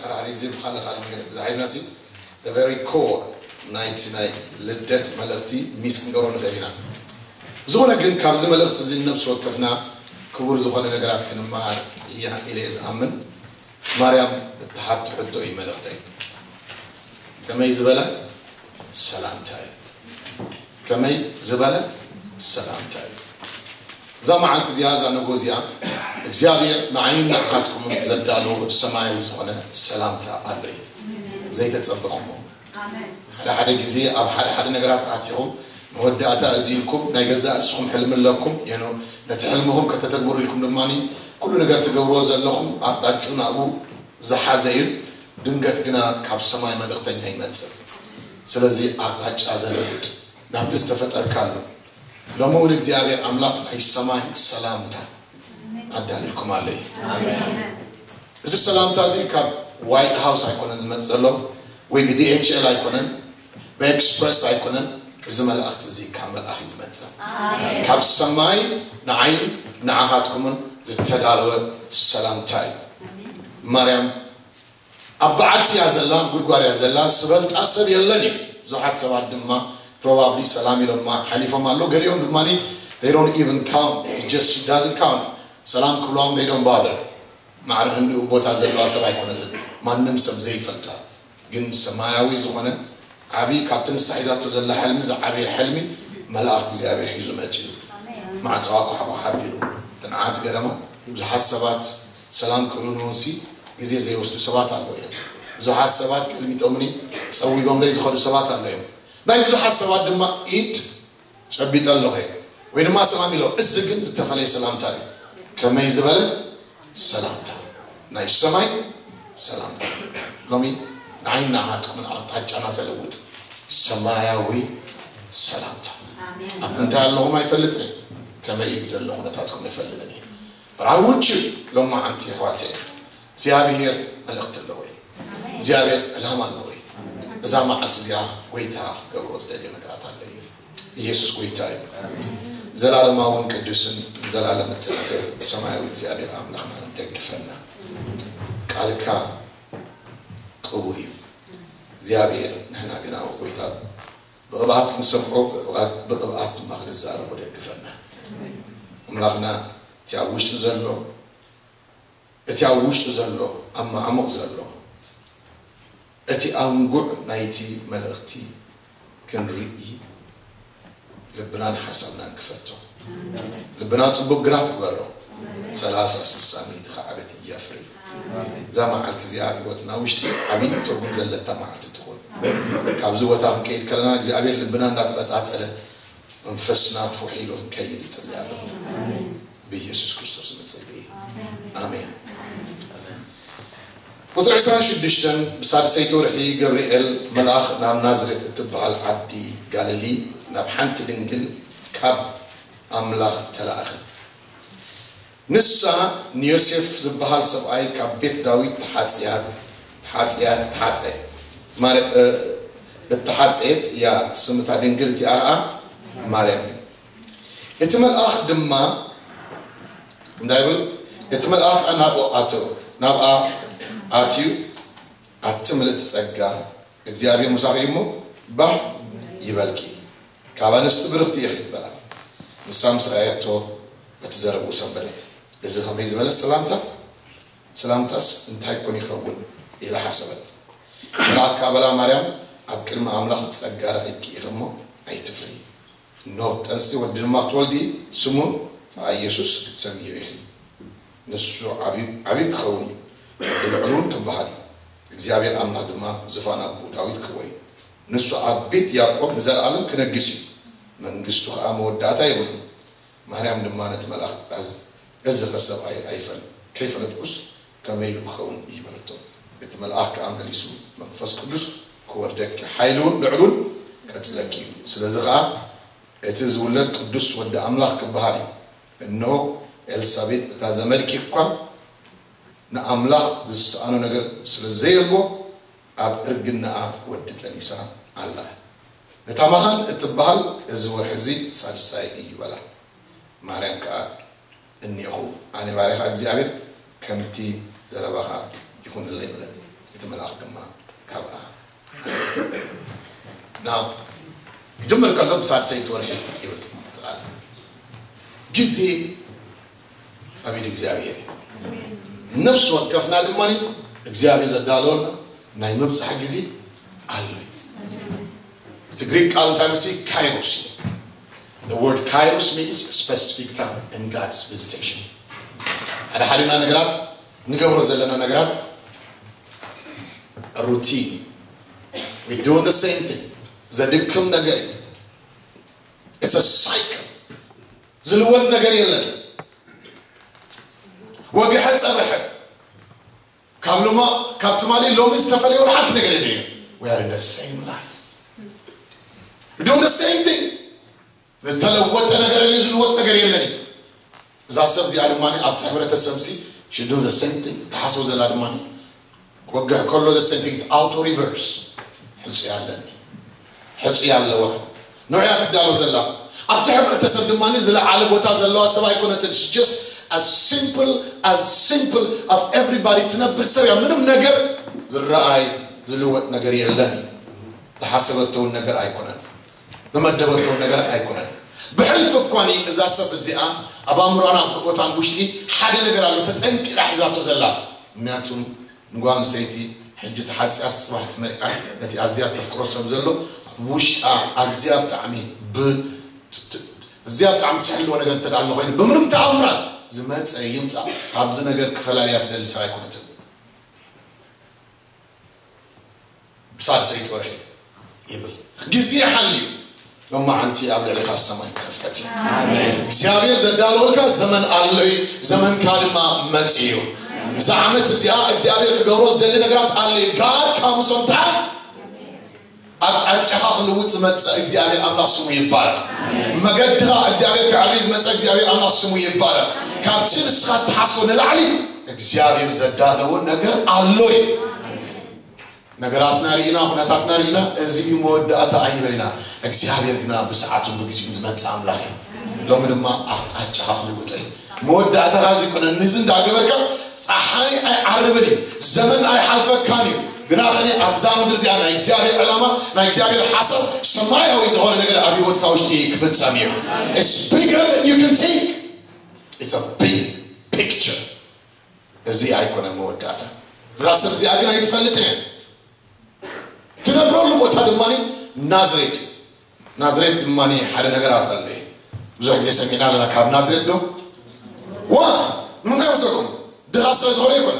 ሓራሪ እዚ ብካለ ካልእ መልእክቲ ዝሓዝና ሲ the very core ናይቲ ናይ ልደት መልእክቲ ሚስ ክንገብሮ ንኽእል ኢና። ብዝኾነ ግን ካብዚ መልእክቲ እዚ ነብሲ ወከፍና ክቡር ዝኾነ ነገራት ክንመሃር እያ ኢለ እየ ዝኣምን። ማርያም እትሓቶ ሕቶ እዩ መልእክተይ። ከመይ ዝበለ ሰላምታ እዩ። ከመይ ዝበለ ሰላምታ እዩ። እዛ መዓልቲ እዚኣ፣ እዛ ንጎ እዚኣ እግዚኣብሔር ንዓይን ንዓኻትኩምን ዘዳለዎ ሰማያዊ ዝኾነ ሰላምታ ኣሎ እዩ። ዘይተጸበኹሞ ሓደ ሓደ ግዜ ኣብ ሓደ ሓደ ነገራት ኣቲኹም መወዳእታ እዚ ኢልኩም ናይ ገዛእ ርእስኹም ሕልሚ ኣለኩም። የኖ ነቲ ሕልምኹም ከተተግብሩ ኢልኩም ድማ ኩሉ ነገር ትገብርዎ ዘለኹም ኣቕጣጭኡ ናብኡ ዝሓዘ እዩ። ድንገት ግና ካብ ሰማይ መልእኽተኛ ይመጽእ። ስለዚ ኣቕጣጫ ዘለውጥ ናብቲ ዝተፈጠርካሉ ሎሚ እውን እግዚኣብሔር ኣምላኽ ናይ ሰማይ ሰላምታ ኣዳልልኩም ኣሎ እዩ። እዚ ሰላምታ እዚ ካብ ዋይት ሃውስ ኣይኮነን ዝመጽእ ዘሎ ወይ ብዲኤችኤል ኣይኮነን ብኤክስፕረስ ኣይኮነን። እዚ መልእኽቲ እዚ ካብ መልኣኽ እዩ ዝመጽእ። ካብ ሰማይ ንዓይ ንዓኻትኩምን ዝተዳለወ ሰላምታ እዩ። ማርያም ኣብ በዓቲ እያ ዘላ፣ ጉድጓድ እያ ዘላ። ዝበልጣ ሰብ የለን እዩ። ብዙሓት ሰባት ድማ ፕሮባብሊ ሰላም ኢሎማ ሓሊፎም ኣሎ። ገሊኦም ድማ they don't even count, just she doesn't count። ሰላም ክብሎም they don't bother። ማዕረ ክንዲኡ ቦታ ዘለዋ ሰብ ኣይኮነትን። ማንም ሰብ ዘይፈልጣ ግን ሰማያዊ ዝኾነ ዓብዪ ካብቲ ንሳ ሒዛቶ ዘላ ሕልሚ ዝዓበየ ሕልሚ መልኣኽ እግዚኣብሔር ሒዙ መፂኡ። ማዕፀዋ ኳሕኳሕ ኣቢሉ ትንዓት ገደማ ብዙሓት ሰባት ሰላም ክብሉ ንውንሲ ግዜ ዘይወስዱ ሰባት ኣለዉ እዮም። ብዙሓት ሰባት ገልሚጦምኒ ጸዊጎምለይ ዝኸዱ ሰባት ኣለዉ እዮም። ናይ ብዙሓት ሰባት ድማ ኢድ ጨቢጠ ኣለኹ ወይ ድማ ሰላም ኢሎ። እዚ ግን ዝተፈለየ ሰላምታ እዩ። ከመይ ዝበለ ሰላምታ፣ ናይ ሰማይ ሰላምታ። ሎሚ ንዓይን ንዓኻትኩምን ኣቕጣጫና ዘለውጥ ሰማያዊ ሰላምታ። ኣብ ምንታይ ኣለኹም ኣይፈልጥን እየ፣ ከመይ እዩ ዘሎ ኩነታትኩም ኣይፈልጥን እየ። ብራውንች ሎማዓንቲ ኣሕዋተይ እግዚኣብሔር መልእኽቲ ኣለዎ እዩ። እግዚኣብሔር ዕላማ ኣለዎ እዩ። እዛ መዓልቲ እዚኣ ጎይታ ክገብሮ ዝደልዮ ነገራት ኣሎ እዩ። ኢየሱስ ጎይታ እዩ። ዘላለማውን ቅዱስን ዘላለም እትነብር ሰማያዊ እግዚኣብሔር ኣምላኽና ደግፈና። ቃልካ ቅቡእ እዩ እግዚኣብሔር። ንሕና ግና ጎይታ ብቕብኣት ክንሰምዖ ብቕብኣት ድማ ክንዛረቦ ደግፈና። ኣምላኽና እቲ ኣብ ውሽጢ ዘሎ እቲ ኣብ ውሽጢ ዘሎ ኣብ ማዕሙቕ ዘሎ እቲ ኣንጉዕ ናይቲ መልእኽቲ ክንርኢ ልብናን ሓሳብናን ክፈቶ። ልብና ጽቡቕ ግራት ግበሮ። ሰላሳ ስሳ ሚእቲ ከዓበት እያፍሪ። እዛ መዓልቲ እዚኣ ኣብ ህይወትና ውሽጢ ዓብዪ ትርጉም ዘለታ መዓልቲ ትኹን። ካብዚ ቦታ ክንከይድ ከለና እግዚኣብሔር ልብና እንዳተቐጻጸለ መንፈስና ፉሕ ኢሉ ክንከይድ ይጽልይ ኣለኹ። ብኢየሱስ ክርስቶስ ንጽሊ። ኣሜን። ቁፅሪ ዕስራን ሽዱሽተን ብሳልሰይቲ ወርሒ ገብርኤል መልኣኽ ናብ ናዝሬት እትበሃል ዓዲ ጋሊሊ ናብ ሓንቲ ድንግል ካብ ኣምላኽ ተላእኸ። ንሳ ንዮሴፍ ዝበሃል ሰብኣይ ካብ ቤት ዳዊት ተሓፅያ ተሓፅያ ተሓፀ ማለት እተሓፀየት እያ። ስምታ ድንግል እቲኣ ኸዓ ማርያም እዩ። እቲ መልኣኽ ድማ እንታይ ይብል? እቲ መልኣኽ ናብኡ ኣተወ፣ ናብኣ ኣትዩ፣ ኣቲ ምልእቲ ጸጋ፣ እግዚኣብሔር ምሳኺ እሞ ባህ ይበልኪ፣ ካብ ኣንስቲ ብርኽቲ ኢኺ በላ። ንሳ ምስ ረኣየቶ በቲ ዘረብኡ ሰንበደት። እዚ ኸመይ ዝበለ ሰላምታ? ሰላምታስ እንታይ ኮን ይኸውን? ኢላ ሓሰበት። መልኣክ ከኣ በላ፣ ማርያም፣ ኣብ ቅድሚ ኣምላኽ ጸጋ ረኺብኪ ኢኺ እሞ ኣይትፍርሂ። እነሆ ጥንሲ ወዲ ድማ ክትወልዲ ስሙ ከኣ ኢየሱስ ክትሰምይዮ ኢኺ። ንሱ ዓብዩ ዓብዩ ክኸውን እዩ፣ ወዲ ልዑል እውን ክበሃል እዩ። እግዚኣብሔር ኣምላኽ ድማ ዝፋን ኣቦኡ ዳዊት ክህቦ እዩ። ንሱ ኣብ ቤት ያዕቆብ ንዘለኣለም ክነግስ እዩ፣ መንግስቱ ኸኣ መወዳእታ የብሉን። ማርያም ድማ ነቲ መልኣኽ፣ እዚ ኸ ሰብኣይ ኣይፈል ከይፈለጥኩስ ከመይ ኢሉ ክኸውን እዩ በለቶ። እቲ መልኣኽ ከኣ መሊሱ፣ መንፈስ ቅዱስ ክወርደኪ፣ ሓይሊ እውን ልዕሉን ከጽለኪ እዩ። ስለዚ ኸኣ እቲ ዝውለድ ቅዱስ ወዲ ኣምላኽ ክበሃል እዩ። እንሆ፣ ኤልሳቤጥ እታ ዘመድኪ እኳ ንኣምላኽ ዝሰኣኖ ነገር ስለ ዘየልቦ፣ ኣብ እርግናኣ ወዲ ጠኒሳ ኣላ። ነታ መኻን እትበሃል፣ እዚ ወርሒ እዚ ሳድሳይ እዩ በላ። ማርያም ከኣ፣ እኔኹ፣ ኣነ ባሪኻ እግዚኣብሔር፣ ከምቲ ዘረባኻ ይኹንለይ በለት። እቲ መልኣኽ ድማ ካብኣ ሓለፈ። Now ክጅምር ከሎ ብሳልሰይቲ ወርሒ ይብል እቲ ቃል። ግዜ ኣብ ኢድ እግዚኣብሔር እዩ። ነፍሲ ወከፍና ድማ እግዚኣብሔር ዘዳለወልና ናይ ምብጻሕ ግዜ ኣሎ እዩ። እቲ ግሪክ ቃል እንታይ ምስ ካይሮስ እዩ። The word kairos means specific time in God's visitation. ሓደ ሓደና ነገራት ንገብሮ ዘለና ነገራት ሩቲን። We doing the same thing. ዘድክም ነገር እዩ። It's a cycle. ዝልወጥ ነገር የለን። ወግሐ ጸብሐ ካብ ሎማ ካብ ትማሊ ሎሚ ዝተፈለየ ሓንቲ ነገር የለን። We are in the same life. We doing the same thing. ዝተለወጠ ነገር የለን፣ ዝልወጥ ነገር የለን። እዛ ሰብ እዚኣ ድማ ኣብቲ ሕብረተሰብ ሲ she do the same thing። ትሓስቦ ዘላ ድማ ክወግሕ ከሎ the same thing። It's auto reverse። ሕጹ ያለኒ ሕጹ ያለዋ ንዕያ ትዳሎ ዘላ ኣብቲ ሕብረተሰብ ድማ ዝለዓለ ቦታ ዘለዋ ሰብ ኣይኮነትን። She's just as simple as simple of everybody ትነብር ሰብ እያ። ምንም ነገር ዝረኣይ ዝልወጥ ነገር የለን። ዝሓሰበተውን ነገር ኣይኮነን። ዝመደበተውን ነገር ኣይኮነን። ብሕልፊ እኳ እዛ ሰብ እዚኣ ኣብ ኣእምሮኣን ኣብ ህይወታን ውሽጢ ሓደ ነገር ኣሎ ተጠንቂቓ ሒዛቶ ዘላ። ምክንያቱም ንጓል ኣንስተይቲ ሕጂ ተሓጽያስ ጽባሕ ትመርዓ ነቲ ኣዝያ ተፍቅሮ ሰብ ዘሎ ውሽጣ ኣዝያ ብጣዕሚ ብ- ት- ት- ኣዝያ ብጣዕሚ ትሕልዎ ነገር እንተ ኣሎ ኮይኑ ብምንም ተኣምራት ዝመጸ ይምጻእ ካብዚ ነገር ክፈላልያ ትደሊ ሰብ ኣይኮነትን። ብሳልሰይቲ ወርሒ ይብል ግዜ ሓልዩ ሎማዓንቲ ኣብ ልዕሊኻ ሰማይ ክኸፈት እዩ። እግዚኣብሔር ዘዳለወልካ ዘመን ኣሎ እዩ። ዘመንካ ድማ መጽእ እዩ። እዛ ዓመት እዚኣ እግዚኣብሔር ክገብሮ ዝደሊ ነገራት ኣሎ እዩ። God comes on time። ኣቅጣጫኻ ክልውጥ ዝመጽእ እግዚኣብሔር ኣምላኽ ስሙ ይባረክ። መገድኻ እግዚኣብሔር ክዕሪ ዝመጽእ እግዚኣብሔር ኣምላኽ ስሙ ይባረክ። ካብቲ ንስኻ እትሓስቦ ንላዕሊ እግዚኣብሔር ዘዳለዎ ነገር ኣሎ እዩ። ነገራትና ርኢና ኩነታትና ርኢና እዚ እዩ መወዳእታ ኣይንበል ኢና። እግዚኣብሔር ግና ብሰዓቱን ብግዚኡን ዝመጽእ ኣምላኽ እዩ። ሎሚ ድማ ኣቕጣጫኻ ክልውጦ እዩ። መወዳእታኻ እዚ ይኮነ ንዚ እንዳገበርካ ፀሓይ ኣይዓርብን እዩ። ዘመን ኣይሓልፈካን እዩ። ግና ከ ኣብዛ ምድር እዚኣ ናይ እግዚኣብሔር ዕላማ ናይ እግዚኣብሔር ሓሳብ ሰማያዊ ዝኾነ ነገር ኣብ ህይወትካ ውሽጢ ክፍጸም እዩ። It's bigger than you can think. It's a big picture. እዚ ኣይኮነን መወዳእታ። እዛ ሰብ እዚኣ ግን ኣይትፈልጥን እያ። ትነብረሉ ቦታ ድማ ናዝሬት እዩ። ናዝሬት ድማ ሓደ ነገራት ኣሎ እዩ። ብዙሕ ግዜ ሰሚዕና ኣለና ካብ ናዝሬት ዶ ዋ ንምንታይ ወሰኩም ድኻ ስለ ዝኾነ ይኮነ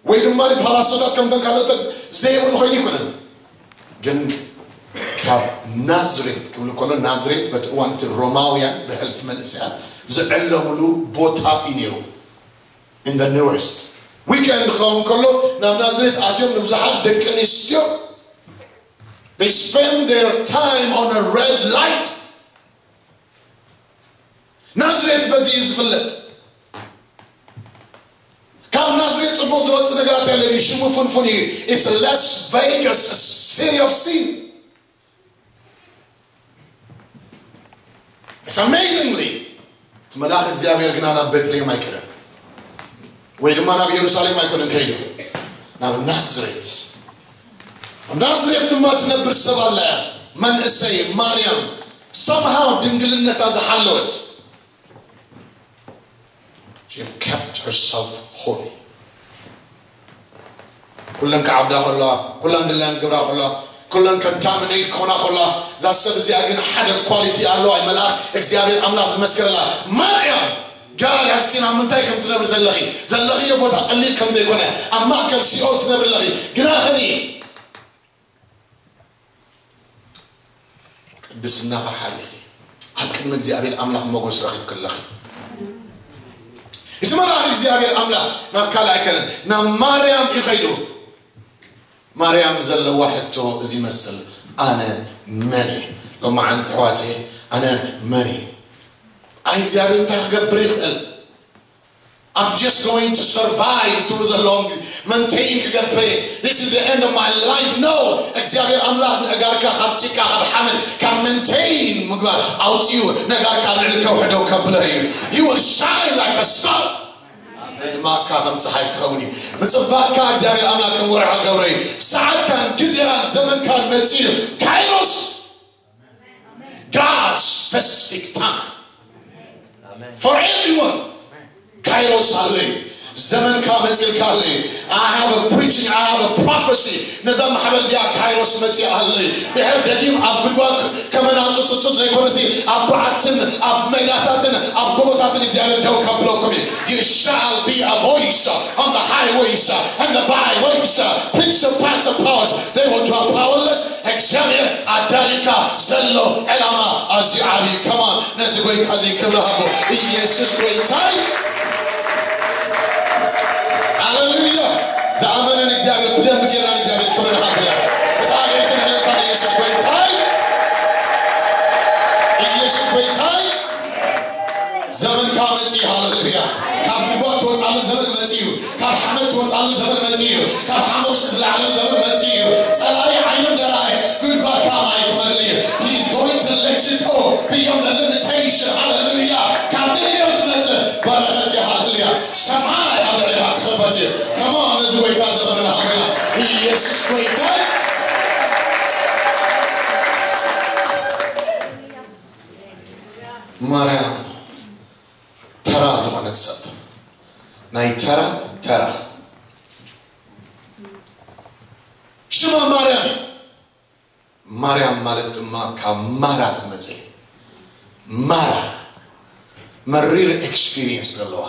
ወይ ድማ ፓላሶታት ከምተን ካልኦት ዘይብሉ ኮይኑ ይኮነን። ግን ካብ ናዝሬት ክብል ከሎ ናዝሬት በቲ እዋን እቲ ሮማውያን ብሕልፊ መንእሰያት ዝዕለምሉ ቦታ እዩ ነይሩ። In the nearest weekend ክኸውን ከሎ ናብ ናዝሬት ኣትዮም ንብዙሓት ደቂ ኣንስትዮ they spend their time on a red light። ናዝሬት በዚ እዩ ዝፍለጥ። ካብ ናዝሬት ጽቡቕ ዝወጽእ ነገራት ያለ ሽሙ ፍንፉን እዩ። It's Las Vegas, a city of sin. It's amazingly እቲ መልኣኽ እግዚኣብሔር ግና ናብ ቤትልሔም ኣይከደን ወይ ድማ ናብ ኢየሩሳሌም ኣይኮነን ከይዱ ናብ ናዝሬት። ኣብ ናዝሬት ድማ ትነብር ሰብ ኣላ እያ። መንእሰይ ማርያም somehow ድንግልነታ ዝሓለወት She kept herself holy. ኩለን ክዓብዳ ከለዋ ኩለን ድላያን ግብራ ከለዋ ኩለን contaminate ክኾና ከለዋ እዛ ሰብ እዚኣ ግን ሓደ ኳሊቲ ኣለዋ። መልኣኽ እግዚኣብሔር ኣምላኽ ዝመስከረላ ማርያም ጋር ኣብ ሲና ምንታይ ከም ትነብር ዘለኺ ዘለኽዮ ቦታ ቀሊል ከም ዘይኮነ ኣብ ማእከል ሲኦል ትነብር ኣለኺ። ግና ኸኒ ቅድስናኻ ሓሊኺ ኣብ ቅድሚ እግዚኣብሔር ኣምላኽ ሞገስ ረኺብኪ ኣለኺ። እቲ መልኣኽ እግዚኣብሔር ኣምላኽ ናብ ካልእ ኣይከነን ናብ ማርያም እዩ ኸይዱ። ማርያም ዘለዋ ሕቶ እዚ ይመስል ኣነ መን እየ? ሎማዓንቲ ኣሕዋተየ ኣነ መን እየ? ኣይ እግዚኣብሔር እንታይ ክገብር ይኽእል? I'm just going to survive ትብሉ ዘለዎም መንቴን ክገብር እየ this is the end of my life no እግዚኣብሔር ኣምላኽ ነጋርካ ካብ ጭቃ ካብ ሓመድ ካብ መንቴን ምግባር ኣውፅኡ ነጋርካ ኣብ ልዕሊ ከውሒ ደው ከብሎ እዩ you will shine like a star ምጽባካ ከም ጸሓይ ክኸውን እዩ። ምጽባካ እግዚኣብሔር ኣምላክ ከም ወርሒ ክገብሮ እዩ። ሰዓትካን ግዜኻን ዘመንካን መጺኡ እዩ። ካይሮስ፣ God specific time for everyone. ካይሮስ ኣሎ እዩ። ዘመንካ መጺእካ ኣሎ እዩ። I have a preaching, I have a prophecy. ነዛ ማሕበር እዚኣ ካይሮስ መጺእ ኣሎ እዩ። ድሕር ደጊም ኣብ ጉድጓድ ከመናጹ ጽጹጽ ዘይኮነሲ ኣብ በዓትን ኣብ ሜዳታትን ኣብ ጎቦታትን እግዚኣብሔር ደው ከብለኩም እዩ። You shall be a voice on the highways and the byways. Principalities and powers, they will draw powerless. እግዚኣብሔር ኣዳሊካ ዘሎ ዕላማ ኣዝዩ ዓብዪ። ከማን ነዚ ጎይታ እዚ ክብሪ ሃቦ። ኢየሱስ ጎይታ እዩ። ሃሌሉያ። ዝኣመነን እግዚኣብሔር ብደንብ ጌርና ንእግዚኣብሔር ክብሪ ንሃቦ። ብጣዕሚ ዕልልታ ንኢየሱስ ጎይታ እዩ። ኢየሱስ ጎይታ እዩ። ዘመንካ መጺኡ። ሃሌሉያ። ካብ ጉድጓድ ትወጻሉ ዘመን መጺኡ። ካብ ሓመድ ትወጻሉ ዘመን መጺኡ እዩ። ካብ ሓሙስ ዝለዓሉ ዘመን መጺኡ እዩ። ጸላኢ ዓይኑ እንዳረኣየ ጉድጓድካ ማይ ክመልእ እዩ። He is going to let you go beyond the limitation. ሃሌሉያ። ካብዚ ንደው ዝመጽእ በረኸት እዩ። ሃሌሉያ። ሰማይ ኣብ ልዕሌኻ ክኸፈት እዩ። ከማን ነዚ ጎይታ ዘኽብር ሃገራ ኢየሱስ ጎይታ እዩ። ማርያም ተራ ዝኾነት ሰብ፣ ናይ ተራ ተራ። ሽማ ማርያም። ማርያም ማለት ድማ ካብ ማራ ዝመጸ እዩ። ማራ መሪር ኤክስፒሪየንስ ዘለዋ።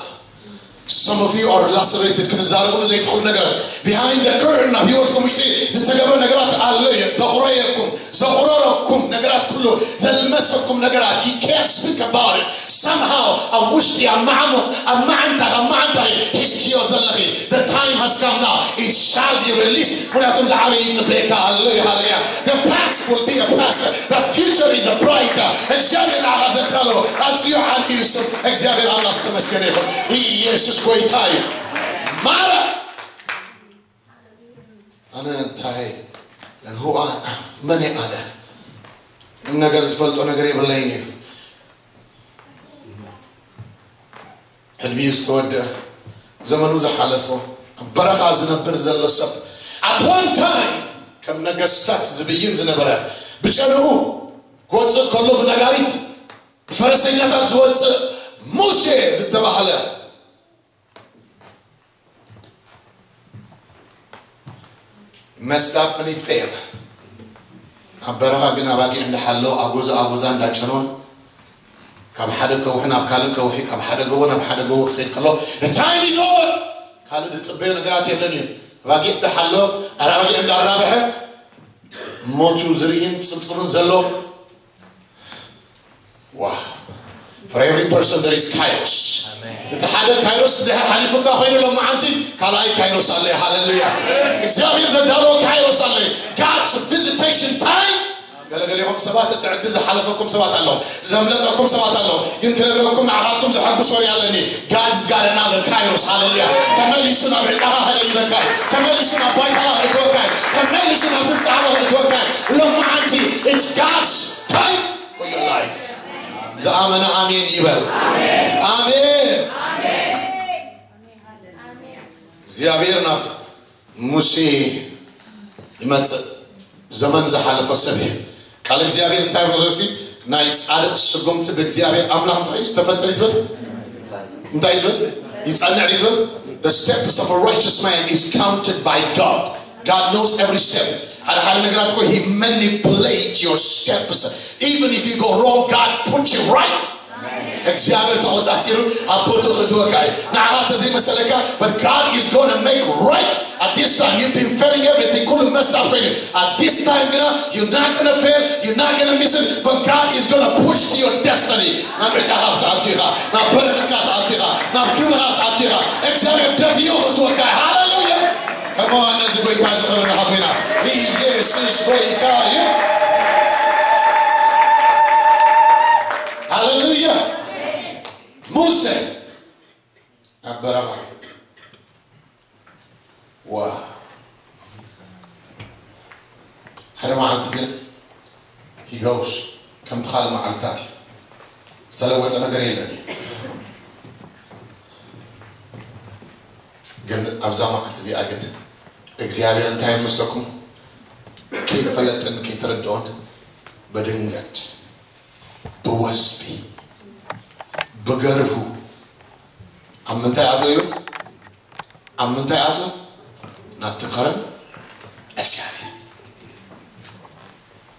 Some of you are lacerated። ክትዛረብሉ ዘይትኽእሉ ነገራት፣ behind the curtain ኣብ ህይወትኩም ውሽጢ ዝተገብረ ነገራት ኣሎ እዩ። ዘቑረየኩም፣ ዘቑረረኩም ነገራት ኩሉ፣ ዘልመሰኩም ነገራት፣ you can't speak about it. Somehow ኣብ ውሽጢ፣ ኣብ ማዕሙቕ፣ ኣብ ማዓንጣኻ፣ ኣብ ማዓንጣኺ ሒዝክዮ ዘለኺ፣ the time has come now. It shall be released. ምክንያቱም ዝዓበየ ይጽበየካ ኣሎ። ሃሌሉያ። The past will be a past. The future is a bright. እግዚኣብሔር ንዓኻ ዘዳለወ ኣዝዩ ዓብዪ ስም። እግዚኣብሔር ኣምላኽ ዝተመስገነ ይኹን። ኢየሱስ ጎይታ እዩ። ማራ ኣነ እንታይ and who I am? መን እየ ኣነ? ምንም ነገር ዝፈልጦ ነገር የብለይን እዩ። ዕድሚኡ ዝተወደአ፣ ዘመኑ ዝሓለፎ፣ ኣብ በረኻ ዝነብር ዘሎ ሰብ፣ at one time ከም ነገስታት ዝብይን ዝነበረ፣ ብጨንኡ ክወፅእ ከሎ ብነጋሪት ብፈረሰኛታት ዝወፅእ ሙሴ ዝተባህለ messed up and he failed። ኣብ በረኻ ግን ኣባጊዕ እንዳሓለወ ኣጎዛ ኣጎዛ እንዳጨነወ ካብ ሓደ ከውሒ ናብ ካልእ ከውሒ፣ ካብ ሓደ ጎቦ ናብ ሓደ ጎቦ ክኸይድ ከሎ፣ the time is over። ካልእ ዝጽበዮ ነገራት የለን እዩ። ኣባጊዕ እንዳሓለወ፣ ኣባጊዕ እንዳራብሐ፣ ሞቱ ዝርእን ጽብጽብን ዘሎ። Wow. For every person there is ካይሮስ። እቲ ሓደ ካይሮስ እንድሕር ሓሊፉካ ኮይኑ፣ ሎማዓንቲ ካልኣይ ካይሮስ ኣሎ። ሃሌሉያ። እግዚኣብሔር ዘዳለዎ ካይሮስ ኣሎ። God's visitation time። ገለገሌኹም ሰባት እቲ ዕድል ዝሓለፈኩም ሰባት ኣለዉ፣ ዘምለጠኩም ሰባት ኣለዉ። ግን ክነግረኩም፣ ንዓኻትኩም ዘሐጉስ ወሬ ኣለኒ። God is got another ካይሮስ። ሃሌሉያ። ተመሊሱ ናብ ዕጫኻ ከደይበካ እዩ። ተመሊሱ ናብ ባይታኻ ከእትወካ እዩ። ተመሊሱ ናብ ትጻዕሮ ከእትወካ እዩ። ሎማዓንቲ it's God's time for your life። ዝኣመነ ኣሜን ይበል። ኣሜን። እግዚኣብሔር ናብ ሙሴ ይመጽእ። ዘመን ዝሓለፎ ሰብ እዩ። ቃል እግዚኣብሔር እንታይ ብሎ ሲ ናይ ጻድቅ ስጉምቲ ብእግዚኣብሔር ኣምላኽ እንታይ እዩ ዝተፈጠረ እዩ ዝበል? እንታይ እዩ ዝበል? ይጸንዕ እዩ ዝበል? The steps of a righteous man is counted by God. God knows every step. ሓደ ሓደ ነገራት እኮ he manipulate your steps. Even if you go wrong, God put you right. እግዚኣብሔር ተቆጻጺሩ ኣብ ቦትኡ ክትወካ እዩ። ንዓኻ ተዘይመሰለካ፣ but God is gonna make right. At this time, you've been failing everything. ኩሉ messed up ኮይኑ። At this time ግና, you're not gonna fail, you're not gonna miss it, but God is gonna push to your destiny. ናብ ዕጫኻ ክትኣቱ ኢኻ፣ ናብ በረኸትካ ክትኣቱ ኢኻ፣ ናብ ክብርኻ ክትኣቱ ኢኻ። እግዚኣብሔር ደፊኡ ክትወካ እዩ። ሃሌሉያ! ከመ ነዚ ጎይታ ዝኽብር ንሃቦ ኢና። ኢየሱስ ጎይታ እዩ። ሃሌሉያ። ሙሴ ኣብ በረኻ። ዋ። ሓደ መዓልቲ ግን he goes፣ ከምቲ ካልእ መዓልትታት እዩ። ዝተለወጠ ነገር የለን እዩ። ግን ኣብዛ መዓልቲ እዚኣ ግን እግዚኣብሔር እንታይ ይመስለኩም? ከይፈለጠን ከይተረድኦን ብድንገት፣ ብወስቢ፣ ብገርሁ ኣብ ምንታይ ኣቶ እዩ? ኣብ ምንታይ ኣቶ? ናብቲ ከረን እግዚኣብሔር።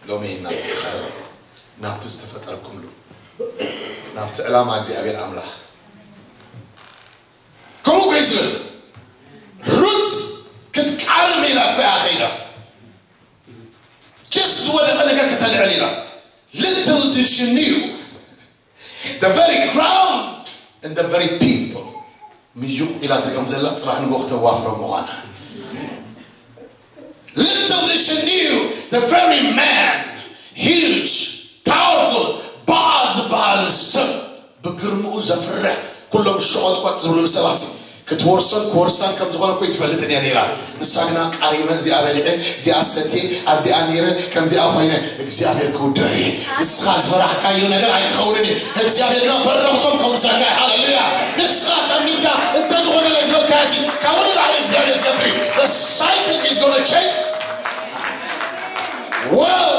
ሎሚ ናብቲ ከረን፣ ናብቲ ዝተፈጠርኩምሉ፣ ናብቲ ዕላማ እግዚኣብሔር ኣምላኽ። ከምኡ ከይ ዝብል ሩት ክትቃርም ኢላ እኮ እያ ኸይዳ። ጀስት ዝወደቐ ነገር ከተልዕል ኢላ። Little did she knew the very ground and the very people ምዩቕ ኢላ ትሪኦም ዘላ ጽባሕ ንጎ ክተዋፍሮም ምዃና። Little did she knew the very man, huge, powerful, Boaz ዝበሃል ሰብ ብግርምኡ ዘፍርሕ ኩሎም ሸቖጥቆጥ ዝብሉ ሰባት ክትወርሶን ክወርሳን ከም ዝኾነ እኮ ይትፈልጥን እያ ነይራ። ንሳ ግና ቃሪመ እዚኣ በሊዐ እዚኣ ሰትየ ኣብዚኣ ነይረ ከምዚኣ ኮይነ እግዚኣብሔር ክውደር እየ። ንስኻ ዝፈራሕካዮ ነገር ኣይክኸውንን እዩ። እግዚኣብሔር ግና በረኽቶም ከውርሰካ እዩ። ሃሌሉያ። ንስኻ ጠሚትካ እንተዝኾነለይ ዝበልካዮ ሲ ካብኡ ንላዕሊ እግዚኣብሔር ገብር እዩ። The cycle is gonna change. Wow.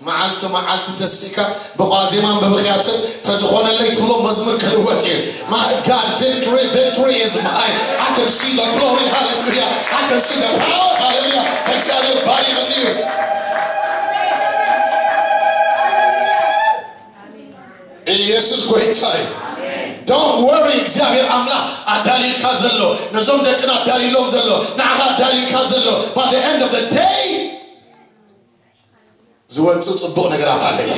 መዓልቲ መዓልቲ ተሲካ ብቋዜማን ብብኽያትን ተዝኾነለይ ትብሎ መዝሙር ክልወጥ እዩ። My God, victory, victory is mine. I can see the glory, hallelujah. I can see the power, hallelujah. እግዚኣብሔር ባሪኽኒ እዩ። ኢየሱስ ጎይታ እዩ። Don't worry፣ እግዚኣብሔር ኣምላኽ ኣዳሊልካ ዘሎ፣ ነዞም ደቅና ኣዳሊሎም ዘሎ፣ ንዓኻ ኣዳሊልካ ዘሎ፣ by the end of the day ዝወፅእ ፅቡቕ ነገራት ኣሎ እዩ።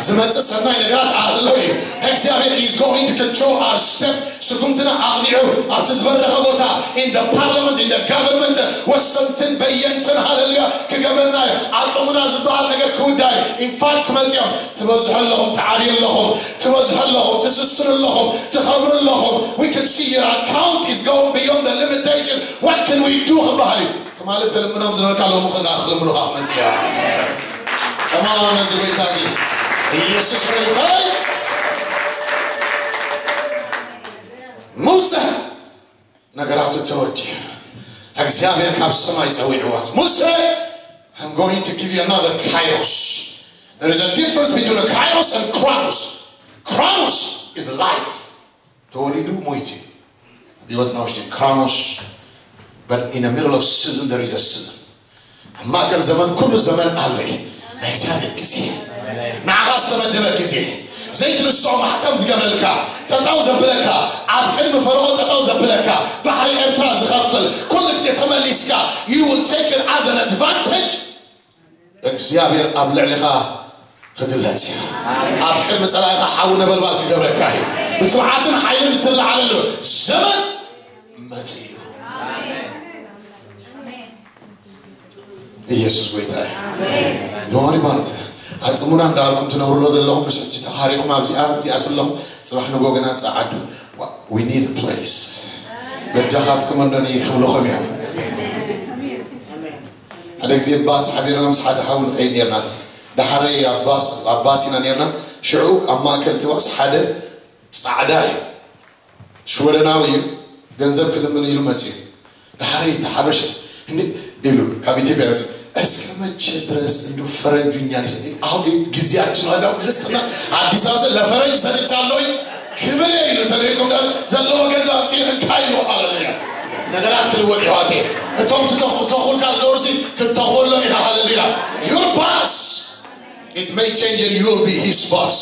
ዝመፅእ ሰናይ ነገራት ኣሎ እዩ። እግዚኣብሔር is going to control our step። ስጉምትና ኣቕኒዑ ኣብቲ ዝበረኸ ቦታ in the parliament, in the government ወሰንትን በየንትን ሃለሉያ ክገብረና እዩ። ኣጥሙና ዝበሃል ነገር ክውዳእ እዩ። In fact ክመፅኦም ትበዝሑ ኣለኹም፣ ትዓብዩ ኣለኹም፣ ትበዝሑ ኣለኹም፣ ትስስኑ ኣለኹም፣ ትኸብሩ ኣለኹም። We can see your account is going beyond the limitation. What can we do ክበሃል እዩ። ትማሊ ትልምኖም ዝነበርካ ሎሚ ከኣ ክልምኑኻ ክመጽእ እያ። ተማመን ነዚ ጎይታ እዚ። ኢየሱስ ጎይታ እዩ። ሙሴ ነገራቱ ተወዲኡ። እግዚኣብሔር ካብ ሰማይ ጸዊዕዋ። ሙሴ, I'm going to give you another kairos. There is a difference between a kairos and chronos. Chronos is life. ተወሊዱ ሞይቱ እዩ። ህይወትና ውሽጢ ክራኖስ, but in the middle of season there is a season. ኣብ ማእከል ዘመን ኩሉ ዘመን ኣሎ እዩ። ናይ እግዚኣብሔር ግዜ፣ ንዓኻ ዝተመደበ ግዜ፣ ዘይትርስዖ ማሕተም ዝገብረልካ፣ ጠጠው ዘብለካ፣ ኣብ ቅድሚ ፈርዖን ጠጠው ዘብለካ፣ ባሕሪ ኤርትራ ዝኸፍል፣ ኩሉ ግዜ ተመሊስካ you will take it as an advantage. እግዚኣብሔር ኣብ ልዕሊኻ ክግለጽ እዩ። ኣብ ቅድሚ ጸላኢኻ ሓዊ ነበልባል ክገብረካ እዩ። ብትብዓትን ሓይልን እትለዓለሉ ዘመን መጺኡ እዩ። ኢየሱስ ጎይታ እዩ። ዘዋሪ ባርት ኣጥሙና እንዳልኩም ትነብሩሎ ዘለኹም ምስ ሕጂ ተሓሪኹም ኣብዚኣ እዚኣ ትለኹም ጽባሕ ንጎ ግና ጸዓዱ። We need a place. በጃኻትኩም እንዶኒ ክብልኹም እዮም። ሓደ ግዜ ባስ ሓቢርና ምስ ሓደ ሓው ንኸይድ ኔርና። ዳሕረይ ኣብ ባስ፣ ኣብ ባስ ኢና ኔርና። ሽዑ ኣብ ማእከል እቲ ባስ ሓደ ጻዕዳ እዩ። ሽወደናዊ እዩ። ገንዘብ ክልምን ኢሉ መጺኡ። ዳሕረይ እቲ ሓበሻ፣ "እንዴ?" ኢሉ ካብ ኢትዮጵያ መጺኡ፣ "እስከ መቼ ድረስ እንዶ ፈረንጁኛ ሊስ-?" አሁን ግዜያችን ነው። እንደውም ልስጥና አዲስ አበባ ለፈረንጅ ሰጥቻለሁኝ። ክብር ኢሉ ተለይኩም ጋር ዘለዎ ገንዘብ ኣምጺኡ እንካ ኢሉ። ሃሌሉያ። ነገራት ክልወጥ ይዋቴ። እቶም ትተኹ-፣ ተኹልካ ዝነበሩ ሲ ክተኹሎም ኢኻ። ሃሌሉያ። Your boss, it may change and you will be his boss.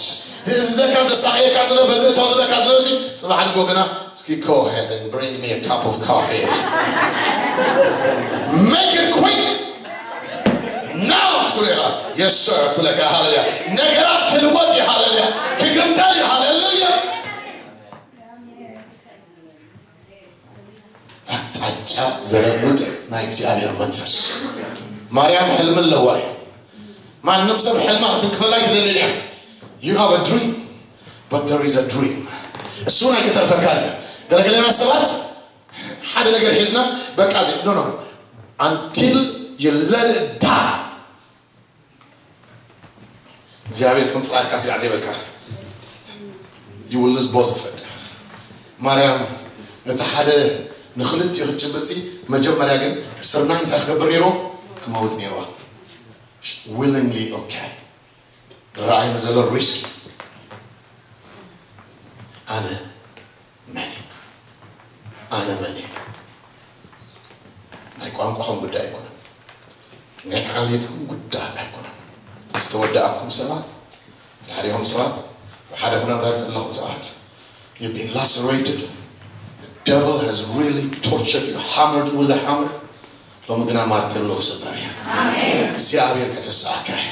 ዝእዝዘካ ዘሳቕየካ ዝነበ፣ በዚ እቶ ዝብለካ ዝነበሩ ሲ ጽባሕ ንጎ ግና እስኪ go ahead and bring me a cup of coffee. Make it quick. Now ክብለካ፣ yes sir ክብለካ። ሃሌሉያ። ነገራት ክልወጥ እዩ። ሃሌሉያ። ክግምጠል እዩ። ሃሌሉያ። ኣቅጣጫ ዘለውጥ ናይ እግዚኣብሔር መንፈስ። ማርያም ሕልሚ ኣለዋ እዩ። ማንም ሰብ ሕልማ ክትክፈላ ኣይትደልን እያ። You have a dream, but there is a dream. እሱ እውን ኣይተተርፈካን እዩ። ገለገለና ሰባት ሓደ ነገር ሒዝና በቃ እዚ፣ no, no, no. Until you let it die. እግዚኣብሔር ከም ፍቓድካ ስጋዕ ዘይበልካ you will lose both of it. ማርያም እቲ ሓደ ንክልቲኡ ክትጭብጥሲ መጀመርያ ግን ስርናይ እንታይ ክገብር ነይርዎ? ክመውት ነይርዋ። Willingly okay። ራእይ ንዘሎ ሪስክ። ኣነ መን እየ? ኣነ መን እየ? ናይ ቋንቋኹም ጉዳይ ኣይኮነን። ናይ ዓሌትኩም ጉዳይ ኣይኮነን። ዝተወዳእኩም ሰባት፣ ሓዲኦም ሰባት፣ ሓደ ኩነታት ዘለኹም ሰባት፣ you've been lacerated. The devil has really tortured you, hammered you with a hammer. ሎሚ ግና ማርቴሎ ክስበር እዩ። እግዚኣብሔር ከተሳካ እዩ።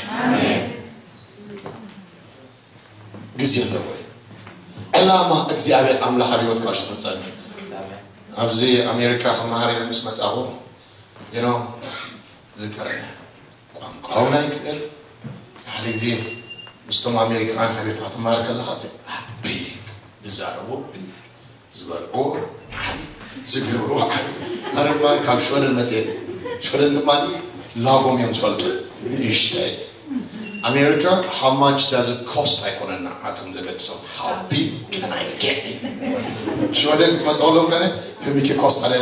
ግዜ ኣለዎ እዩ። ዕላማ እግዚኣብሔር ኣምላኽ ኣብ ህይወትካ ውሽጢ ክጸንሕ። ኣብዚ ኣሜሪካ ክመሃር ኢለ ምስ መጻኹ፣ you know፣ ዝከረኒ ቋንቋ እውን ኣይክእል። ሓደ ግዜ ምስቶም ኣሜሪካውያን ሓቢርካ ክትመሃር ከለኻ፣ ኣቢ ዝዛረቦ፣ ኣቢ ዝበልዕዎ፣ ሓቢ ዝገብርዎ፣ ሓቢ ኣረማ ካብ ሽወደን መፅኤ። ሽወደን ድማ ላጎም እዮም ዝፈልጡ፣ ንእሽተይ። ኣሜሪካ how much does it cost ኣይኮነና ኣቶም ዘገድሶም፣ how big can I get? ሽወደን ክትመፅእ ከለዎም ከነ፣ hur mycket kostar det?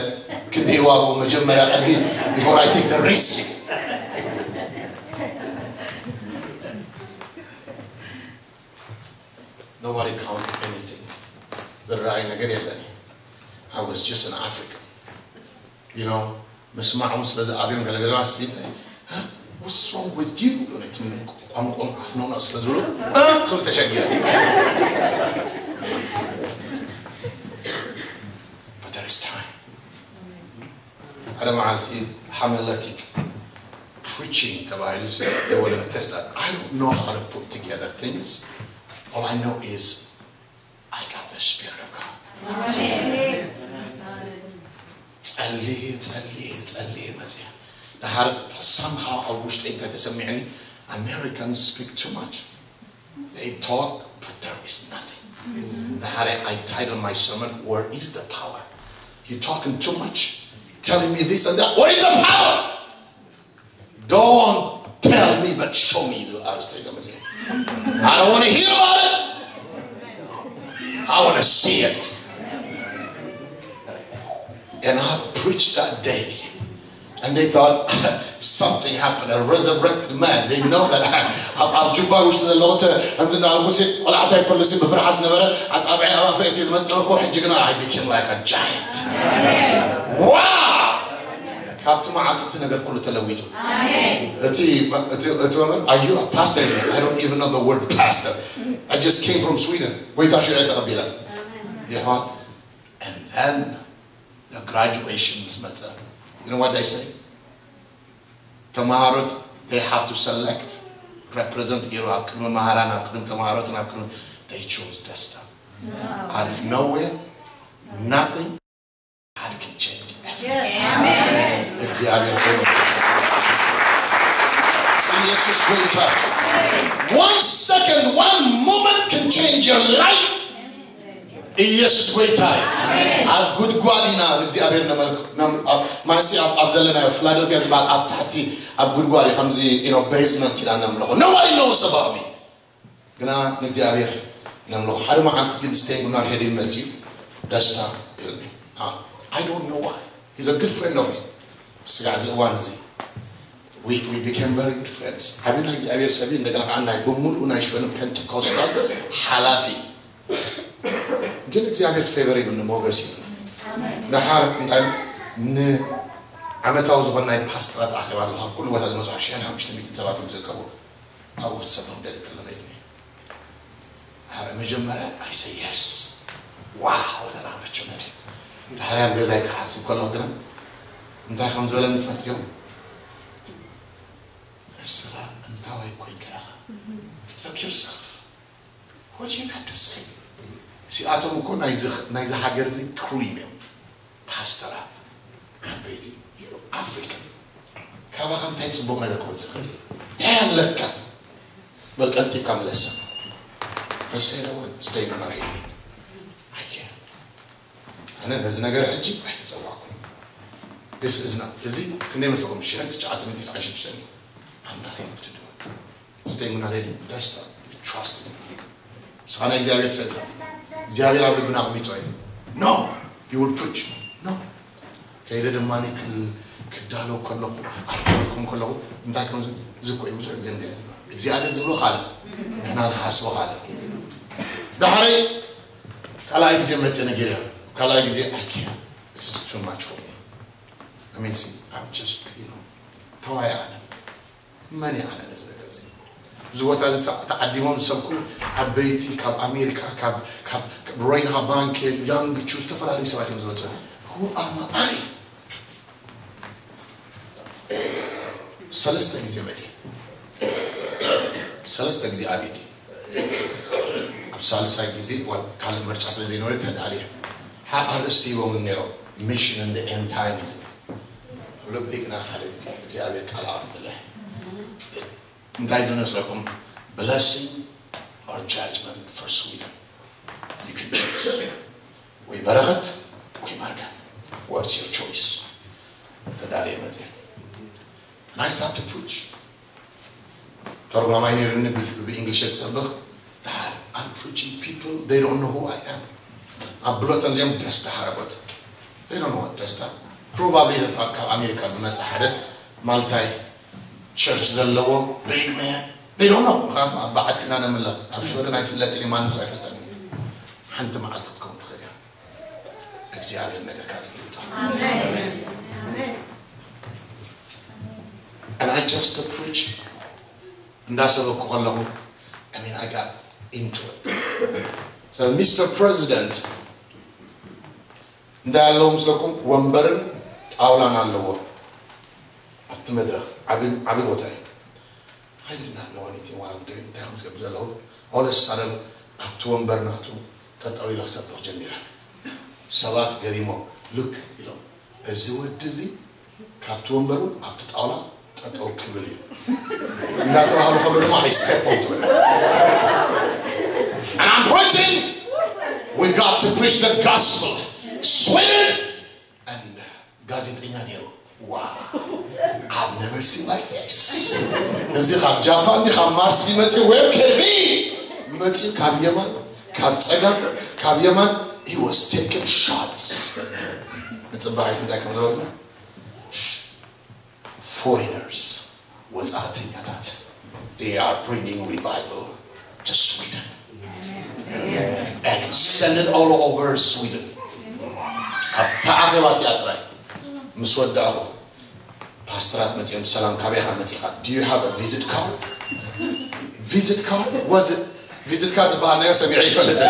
ክንደይ ዋግኡ መጀመርያ ቀድሚ before I take the risk። Nobody count anything. ዝረኣይ ነገር የለን። I was just an African. You know, ምስማዕ እውን ስለ ዝኣብዮም ገለገለ ስሊት፣ "Huh? What's wrong with you?" ቋንቋም ኣፍኖና ስለ ዝብሉ ክብል ተሸጊረ። But there is time. ሓደ መዓልቲ ሃመለቲክ ፕሪቺንግ ተባሂሉ ዝወለ ተስት። I don't know how to put together things. All I know is I got the Spirit of God. ጸልየ ጸልየ ጸልየ መጽያ። ድሓር somehow ኣብ ውሽጠይ እንታይ ተሰሚዕኒ? Americans speak too much. They talk, but there is nothing. ድሓር I title my sermon, "Where is the power?" You talking too much, telling me this and that. Where is the power? Don't tell me, but show me. ዝብል ኣርእስቲ ሒዘ መፅየ። I don't want to hear about it. I want to see it. And I preached that day. And they thought something happened. A resurrected man. They know that I, ኣብ ኣብ ጁባ ውሽጢ ዘለኹ ከምዚ እናበልኩ ሲ ቆልዓታይ ከሎ ሲ ብፍርሓት ዝነበረ ኣጻብዐ ኣብ ኣፈ እቲ ዝመፅእ እኮ ሕጂ ግና I became like a giant. Wow! ካብቲ መዓልቲ እቲ ነገር ኩሉ ተለዊጡ። እቲ እቲ እቲ ወመን ኣዩ ፓስተር? I don't even know the word pastor. I just came from Sweden. ጎይታ ሽዑ ተቐቢለ። የሕዋት፣ and then the graduation ምስ መጸ፣ you know what they say? ተማሃሮት they have to select, represent ገይሩ ኣብ ቅድሚ መሃራን ኣብ ቅድሚ ተማሃሮትን ኣብ ቅድሚ they chose ደስታ. Out of nowhere, nothing. God can change everything. Yes. Amen. እግዚአብሔር ሆይ ኢየሱስ ጎይታ። One second, one moment can change your life. ኢየሱስ ጎይታ። ኣብ ጉድጓድ ኢና ንእግዚኣብሔር ነመልክ ማሲ ኣብ ዘለናዮ ፊላደልፊያ ዝበሃል ኣብ ታሕቲ ኣብ ጉድጓድ እዩ ከምዚ basement ኢና ነምልኾ። Nobody knows about me. ግና ንእግዚኣብሔር ነምልኾ። ሓደ መዓልቲ ግን ስቴንጉናር ሄድን መፅዩ ደስታ ኢልኒ። I don't know why. He's a good friend of me. ስጋዕ እዚ እዋን እዚ we we became very good friends. ዓብና እግዚኣብሔር ሰብ እዩ። እንደገና ከዓ ናይ ብምሉኡ ናይ ሽወደን ፔንቴኮስታል ሓላፊ። ግን እግዚኣብሔር ፌቨር ይብኒ ሞገስ ይብኒ። ደሓር እንታይ ንዓመታዊ ዝኾነ ናይ ፓስተራት ኣኼባ ኣለካ ኩሉ ቦታ ዝመፁ ሽሕን ሓሙሽተ ሚእትን ሰባት እዮም ዝእከቡ። ኣብኡ ክትሰብኽ ደሊ ከለና ኢሉኒ። ኣረ መጀመርያ I say yes. ዋው ተናበቸው ነደ ድሕርያ ኣብ ገዛይ ክሓስብ ከለኹ ግና እንታይ ከም ዝበለኒ ትፈልጥዮ? እስኻ እንታዋይ ኮይንካ ኢኻ? Look yourself. What you got to say? ሲኣቶም እኮ ናይዚ ሃገር እዚ ክሩም እዮም። ፓስተራት ዓበይቲ ኣፍሪካ ካባኻ እንታይ ፅቡቅ ነገር ክወፅእ ክእል እንታይ ኣለካ? በል ቀልጢፍካ ምለሰ። እሰይ ደወል ስተይ መመርሒ ኣየ ኣነ ነዚ ነገር ሕጂ ኣይተፀዋዕኩም። This is not እዚ ክንደይ መስለኩም ሽሕን ትሽዓተ ሚእቲ ትስዓን ሽዱሽተን እዩ። I'm not able to do it. ስተይ ምና ሬዲ ደስታ trust me. ስኻ ናይ እግዚኣብሔር ሰብ ኢኻ። እግዚኣብሔር ኣብ ልብና ኣቕሚጦ እዩ። No, you will preach. No, ከይደ ድማ ክዳሎ ከለኹ ኣብፅልኩም ከለኹ እንታይ ከም ዝኮ ብዙሕ ግዜ እግዚኣብሔር ዝብሎ ካልእ ንሕና ዝሓስቦ ካልእ ዳሕረይ ካልኣይ ግዜ መፀ ነገር እያ ካልኣይ ግዜ ኣኪያ ስስቱን ማች ፎ ሚን ተዋይ ኣነ መን ይዓነ ነዚ ነገር እዚ እዚ ቦታ እዚ ተዓዲሞም ዝሰብኩ ዓበይቲ ካብ ኣሜሪካ ካብ ሮይንሃ ባንክ ያንግ ቹ ዝተፈላለዩ ሰባት እዮም ዝመፁ who am I ሰለስተ ግዜ መፂ ሰለስተ ግዜ ኣብዲ ኣብ ሳልሳይ ግዜ ካልእ ምርጫ ስለ ዘይነበረ ተዳልየ ሓ ኣርእስቲ ሂቦም ነይሮም ሚሽን እንደ ኤንድ ታይም እዩ ዝብል ልበይ ግና ሓደ ግዜ እግዚኣብሔር ቃል ኣቐምጥለ እንታይ ዝነስረኩም blessing or judgment for Sweden you can choose ወይ በረኸት ወይ መርገም what's your choice ተዳልየ መፅየ and I start to preach ተርጓማይ ነይሩኒ ብእንግሊሽ የተሰብኽ I'm preaching people they don't know who I am ኣብ ብሎተን ሊኦም ደስታ ሓረጎት they don't know what ደስታ probably ካብ ኣሜሪካ ዝመፀ ሓደ ማልታይ ቸርች ዘለዎ big man they don't know ምክንያቱ ኣብ በዓቲ ኢና ነምለኽ ኣብ ሽወደን ኣይፍለጥን እዩ ማንም ሰው ኣይፈልጠን ሓንቲ መዓልቲ ክትከውን ትኽእል እያ እግዚኣብሔር ነገርካ ዝፍታ and I just preach እንዳሰበኩ ከለኹ I mean I got into it so Mister President እንታይ ኣለዎ ምስለኩም ወንበርን ጣውላን ኣለዎ ኣብቲ መድረኽ ዓቢ ቦታ እዩ I did not know anything what I'm doing እንታይ ከም ዝገብር ዘለኹ all of a sudden ኣብቲ ወንበር ናቱ ጠጠው ኢለ ክሰብኽ ጀሚረ ሰባት ገሪሞም look ኢሎም እዚ ወዲ እዚ ካብቲ ወንበሩ ኣብቲ ጣውላ ጠጠው ክብል እዩ እንዳተባህሉ ከሎ ድማ I step onto it and I'm preaching we got to preach the gospel Sweden and ጋዜጠኛ ነይሩ wow I've never seen like this እዚ ካብ ጃፓን ዲ ካብ ማርስ ዲመፅኡ where can be መፅኡ ካብ የማን ካብ ፀጋም ካብ የማን he was taking shots ንፅባሒት እንታይ ከም ዝበሉ foreigners ወፃእተኛታት they are bringing revival to Sweden and send it all over Sweden ኣብታ ኣኼባ እቲኣ ጥራይ ምስ ወዳእኹ ፓስተራት መፅኦም ሰላም ካበይ ኢኻ መፂኻ do you have a visit card visit card was it visit card ዝበሃል ነገር ሰሚዐ ይፈልጥ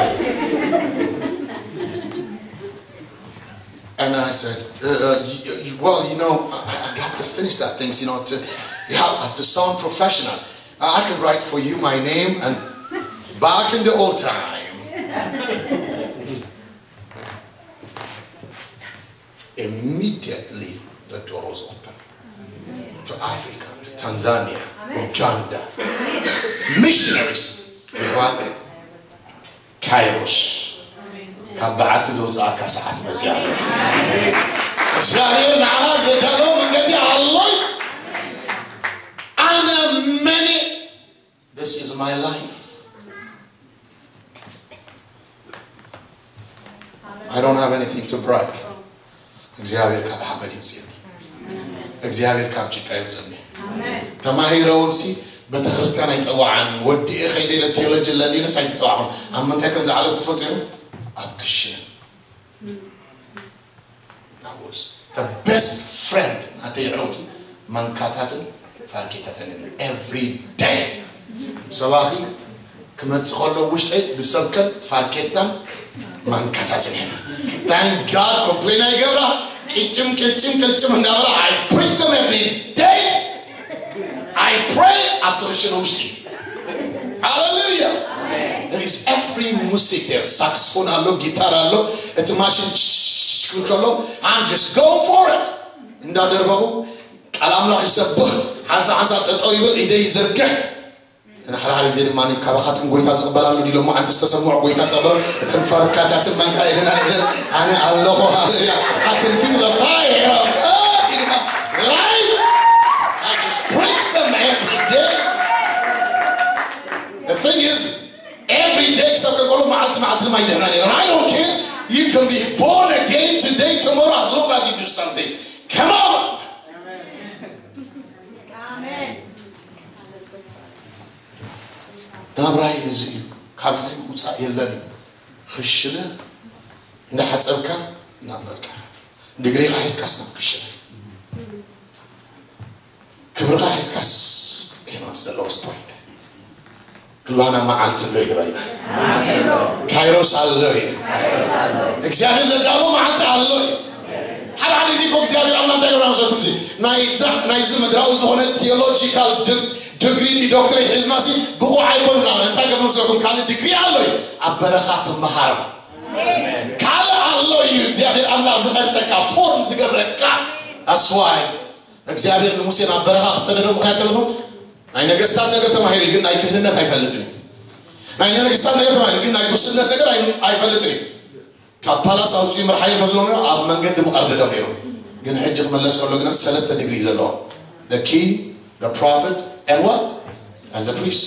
And I said, uh, uh, you, you, well, you know, I, I got to finish that thing, you know, to, you have, I have to sound professional. I, I can write for you my name and back in the old time. Immediately, the door was open to Africa, to Tanzania, Uganda. Missionaries. Kairos. ካብ በዓቲ ዘውፅኣካ ሰዓት መፅያ እግዚኣብሔር ንዓኻ ዘዳለዎ መንገዲ ኣሎ ኣነ መኒ This is my life I don't have anything to brag እግዚኣብሔር ካብ ሓመድ ይውፅኒ እግዚኣብሔር ካብ ጭቃ ይውፅኒ ተማሂረ ውንሲ ቤተክርስትያን ኣይፀዋዓን ወዲኤ ከይደ ኢለ ቴዎሎጂ ለሊነስ ኣይተፀዋዕኹን ኣብ ምንታይ ከም ዝዓለብ ክትፈልጡ እዮም ኣብ ክሽነ best friend ናተይ ዕውቲ ማንካታትን ፋርኬታትን every day ሰባኺ ክመፅእ ከሎ ውሽጠይ ብሰብከን ፋርኬታን ማንካታትን እየን thank God complain ኣይገብራ ቅጭም ቅጭም ቅጭም እንዳበላ I preach them every day I pray ኣብቲ ክሽነ ውሽጢ Hallelujah there is every music there saxophone ኣሎ guitar ኣሎ እቲ ማሽን ክብል ከሎ I'm just going for it እንዳደርበኹ ቃል ኣምላኽ ይሰብኽ ሓንሳ ሓንሳ ጠጠው ይብል ኢደይ ይዘርግሕ ንሓድሓደ ግዜ ድማ ካባኻትኩም ጎይታ ዝቕበል ኣሎ ዲሎሞ ኣንቲ ዝተሰምዖ ጎይታ ዝቐበሎ እተን ፋብሪካታትን ባንካ የደናግለን ኣነ ኣለኹ ሃሌሉያ I can feel the fire of God in my life I just praise them every day the thing is every day ክሳብ ከቆሉ መዓልቲ መዓልቲ ድማ ይድሕና ነይሮም I don't care you can be born again today tomorrow as long as you do something ራይ እዚ እዩ። ካብዚ ውፃእ የለን እዩ። ክሽነ እንዳሓፀብካ እናበልካ፣ ድግሪኻ ሒዝካስ ናብ ክሽነ፣ ክብርኻ ሒዝካስ። ሄኖት ዘለዎ ስፖርት ክልዋና መዓልቲ ኣሎ እዩ በልና። ካይሮስ ኣሎ እዩ። እግዚኣብሔር ዘዳሎ መዓልቲ ኣሎ እዩ። ሓደ ሓደ ግዜ እኮ እግዚኣብሔር ኣምላኽ እንታይ ገብራ መስለኩም? እዚ ናይዛ ናይዚ ምድራዊ ዝኾነ ቴዎሎጂካል ድግሪ ዶክትሬት ሒዝናሲ ብቑዕ ኣይኮንና። እንታይ ገብራ መስለኩም? ካልእ ድግሪ ኣሎ እዩ። ኣብ በረኻ ትመሃር ካልእ ኣሎ እዩ። እግዚኣብሔር ኣምላኽ ዝቐርጸካ፣ ፎርም ዝገብረካ ኣስዋይ። እግዚኣብሔር ንሙሴ ናብ በረኻ ክሰደዶ ምኽንያት ተለኹ? ናይ ነገስታት ነገር ተማሂሩ ግን ናይ ክህንነት ኣይፈልጥን እዩ። ናይ ነገስታት ነገር ተማሂሩ ግን ናይ ጉስነት ነገር ኣይ- ኣይፈልጥን እዩ። ካብ ፓላስ ኣውፅኡ ምርሓዮ ተዝሎ ነይሩ ኣብ መንገዲ ምቐርደዶም ነይሩ። ግን ሕጂ ክመለስ ከሎ ግን ሰለስተ ዲግሪ ዘለዎ፣ the king, the prophet, and what? And the priest።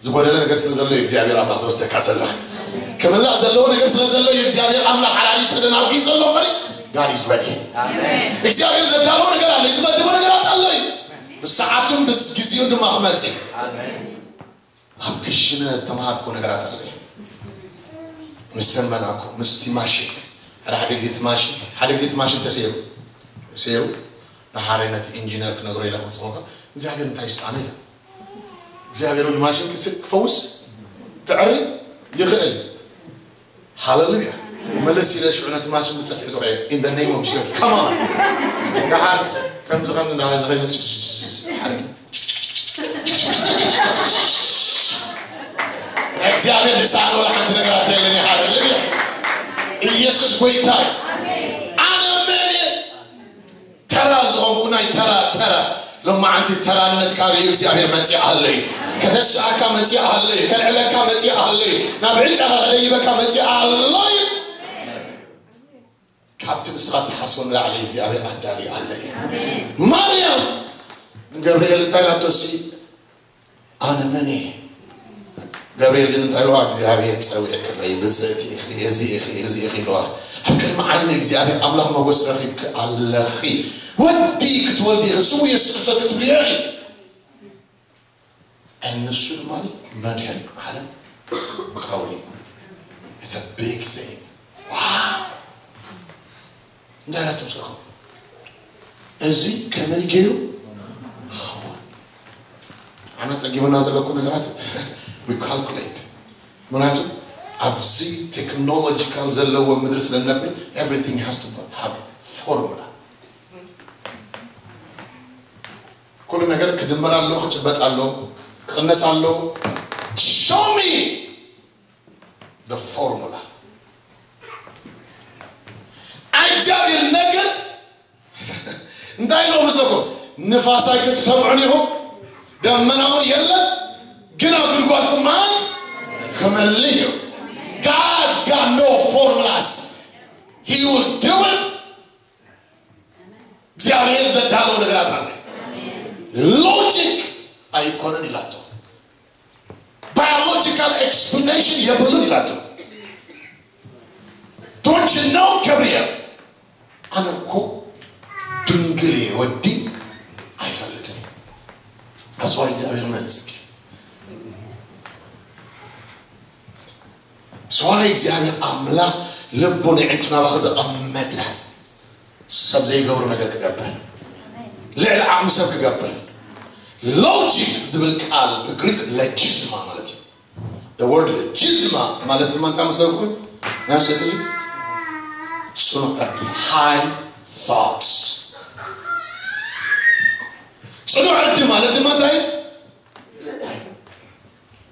ዝጎደለ ነገር ስለ ዘሎ እዩ እግዚኣብሔር ኣምላኽ ዝወስደካ ዘሎ። ክምላእ ዘለዎ ነገር ስለ ዘሎ እዩ እግዚኣብሔር ኣምላኽ ሓላሊ ተደናጉ ዘሎ እምበሪ። God is ready። እግዚኣብሔር ዘዳሎ ነገር ኣሎ፣ ዝመደቦ ነገራት ኣሎ እዩ። ብሰዓቱን ብግዜኡን ድማ ክመጽእ እዩ። ኣብ ክሽነ ተምሃርኮ ነገራት ኣሎ እዩ። ምስ ተመናኮ ምስቲ ማሽን፣ ሓደ ሓደ ግዜ እቲ ማሽን ሓደ ግዜ እቲ ማሽን ተሰይሩ ተሰይሩ ንሓረ ነቲ ኢንጂነር ክነግሮ ኢለ ክምፅኸካ እግዚኣብሔር እንታይ ይስኣነ ኢለ። እግዚኣብሔር ንማሽን ክስ- ክፈውስ ክዕሪ ይኽእል። ሃሌሉያ። መለስ ኢለ ሽዑ ነቲ ማሽን ብፀፊዕ ዝረአየ in the name of Jesus። Come on። ደሓር ከምዚ ከምዚ እንዳበለ ዝኸይድ ሓርጊ እግዚኣብሔር ልሳን ወላ ሓንቲ ነገራት የለን። ሃሌሉያ። ኢየሱስ ጎይታ እዩ። ኣነ መን እየ? ተራ ዝኾንኩ ናይ ተራ ተራ። ሎማዓንቲ ተራነት ካብ እዩ እግዚኣብሔር መፂእ ኣሎ እዩ። ከተስኣካ መፂእ ኣሎ እዩ። ከልዕለካ መፂእ ኣሎ እዩ። ናብ ዕጫኻ ከደይበካ መፂእ ኣሎ እዩ። ካብቲ ንስኻ ትሓስቦ ንላዕሊ እግዚኣብሔር ኣዳሊ ኣሎ እዩ። ማርያም ንገብርኤል እንታይ ናቶሲ ኣነ መን እየ? ገብርኤል ግን እንታይ ኢልዋ እግዚኣብሔር ፀዊዕክለይ ብፅእቲ ኢኺ እዚ ኢኺ እዚ ኢኺ ኢልዋ። ኣብ ቅድሚ ዓይኒ እግዚኣብሔር ኣምላኽ ሞገስ ረኺብኪ ኣለኺ። ወዲ ክትወልዲ ኢኺ ስሙ የሱስ ክርስቶስ ክትብልዮ ኢኺ። ንሱ ድማ መድሕን ዓለም ክኸውን እዩ። It's a big thing. Wow። እንታይ ኢላ ትምስልኩም? እዚ ከመይ ገይሩ ክኸውን? ኣና ጸጊሙና ዘለኩ ነገራት we calculate። ምክንያቱ ኣብዚ ቴክኖሎጂካል ዘለዎ ምድሪ ስለ ንነብር everything has to have formula። ኩሉ ነገር ክድመር ኣሎ፣ ክጭበጥ ኣሎ፣ ክቕነስ ኣሎ። Show me the formula። እግዚኣብሔር ነገር እንታይ ኢሎ መስለኩም? ንፋስ ኣይክትሰምዑን ኢኹም፣ ደመና እውን የለን፣ ግን ኣብ ጉድጓድኩም ማይ ክመልእ እዩ። God's got no formulas. He will do it. እግዚኣብሔር ዘዳለው ነገራት ኣለ። ሎጂክ ኣይኮነን ኢላቶ። ባዮሎጂካል ኤክስፕላኔሽን የብሉን ኢላቶ። Don't you know ገብርኤል? ኣነ እኮ ድንግል እየ ወዲ ኣይፈልጥን። ኣስዋይ እግዚኣብሔር መልስኪ። ስዋይ እግዚኣብሔር ኣምላኽ ልቡ ንዕንቱ ናባኸ ዘቐመጠ ሰብ ዘይገብሮ ነገር ክገብር፣ ልዕሊ ዓቕሚ ሰብ ክገብር። ሎጂክ ዝብል ቃል ብግሪክ ለጂዝማ ማለት እዩ። The word ለጂዝማ ማለት ድማ እንታይ መስለኩም? ናይ ሰብ እዚ ጽኑዕ ዕርዲ፣ high thoughts። ጽኑዕ ዕርዲ ማለት ድማ እንታይ?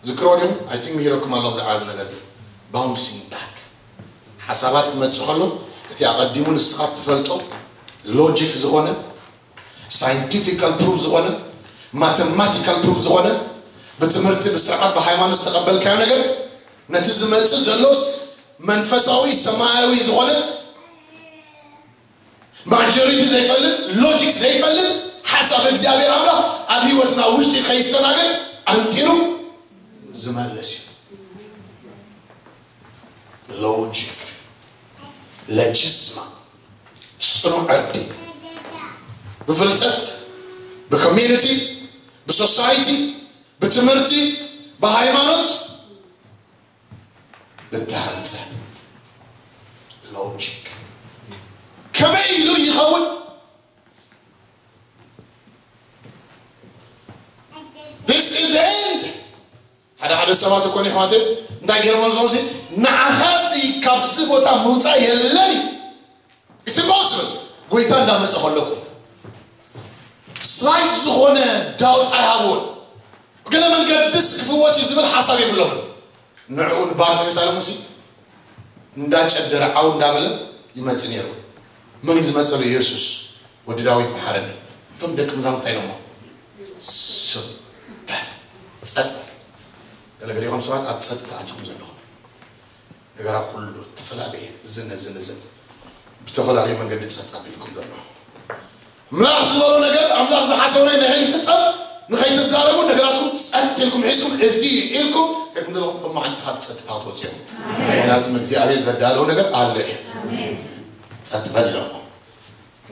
ዝክሮ ድም I think ምሂረኩም ኣሎ ብዛዕባ እዚ ነገር እዚ። Bouncing back። ሓሳባት ክመጽእ ከሎ እቲ ኣቐዲሙ ንስኻ ትፈልጦ ሎጂክ ዝኾነ፣ ሳይንቲፊካል ፕሩፍ ዝኾነ፣ ማተማቲካል ፕሩፍ ዝኾነ፣ ብትምህርቲ ብስርዓት ብሃይማኖት ዝተቐበልካዮ ነገር ነቲ ዝመጽእ ዘሎስ መንፈሳዊ ሰማያዊ ዝኾነ ማጆሪቲ ዘይፈልጥ፣ ሎጂክ ዘይፈልጥ ሓሳብ እግዚኣብሔር ኣምላኽ ኣብ ህይወትና ውሽጢ ከይስተናገድ ኣንጢሩ ዝመልስ እዩ። ሎጂክ ለጂስማ ጽኑዕ ዕርዲ ብፍልጠት ብኮሚዩኒቲ ብሶሳይቲ ብትምህርቲ ብሃይማኖት እተሃንጸ ሎጂክ ከመይ ኢሉ ይኸውን? This is the end. ሓደ ሓደ ሰባት እኮ ንሕዋተ እንታይ ገይሮም ኣለዉ ንዓኻሲ ካብዚ ቦታ ምውፃእ የለን እዩ። It's impossible። ጎይታ እንዳመፀ ከለኩ ስላይድ ዝኾነ ዳውት ኣይሃብዎን። ብገለ መንገድስ ክፍወስ እዩ ዝብል ሓሳብ የብሎምን። ንዕኡ ንባርተሜስ ኣለሙሲ እንዳጨደረ ዓው እንዳበለ ይመጽእ ነይሩ። መን ዝመጸሉ? ኢየሱስ ወዲ ዳዊት መሓረኒ። እቶም ደቂ መዛሙርቱ እንታይ ኢሎሞ? ስም በል፣ ጸጥ በል። ገለገሊኹም ሰባት ኣብ ጸጥታ ኣቲኹም ዘለኹም ነገራት ኩሉ ዝተፈላለየ ዝነ ዝነ ዝነ ብተፈላለየ መንገዲ ጸጥ ኣቢልኩም ዘሎ ኣምላኽ ዝበሎ ነገር ኣምላኽ ዝሓሰበ ናይ ይፍጸም ንኸይትዛረቡ ነገራትኩም ጸጥ ኢልኩም ሒዝኩም እዚ ኢልኩም ከይትም ዘለኹም እሞ ዓንትኻ ጸጥታ ትወፅኦም ምክንያቱም እግዚኣብሔር ዘዳለዎ ነገር ኣሎ እዩ ጸጥ በል ኢሎሞ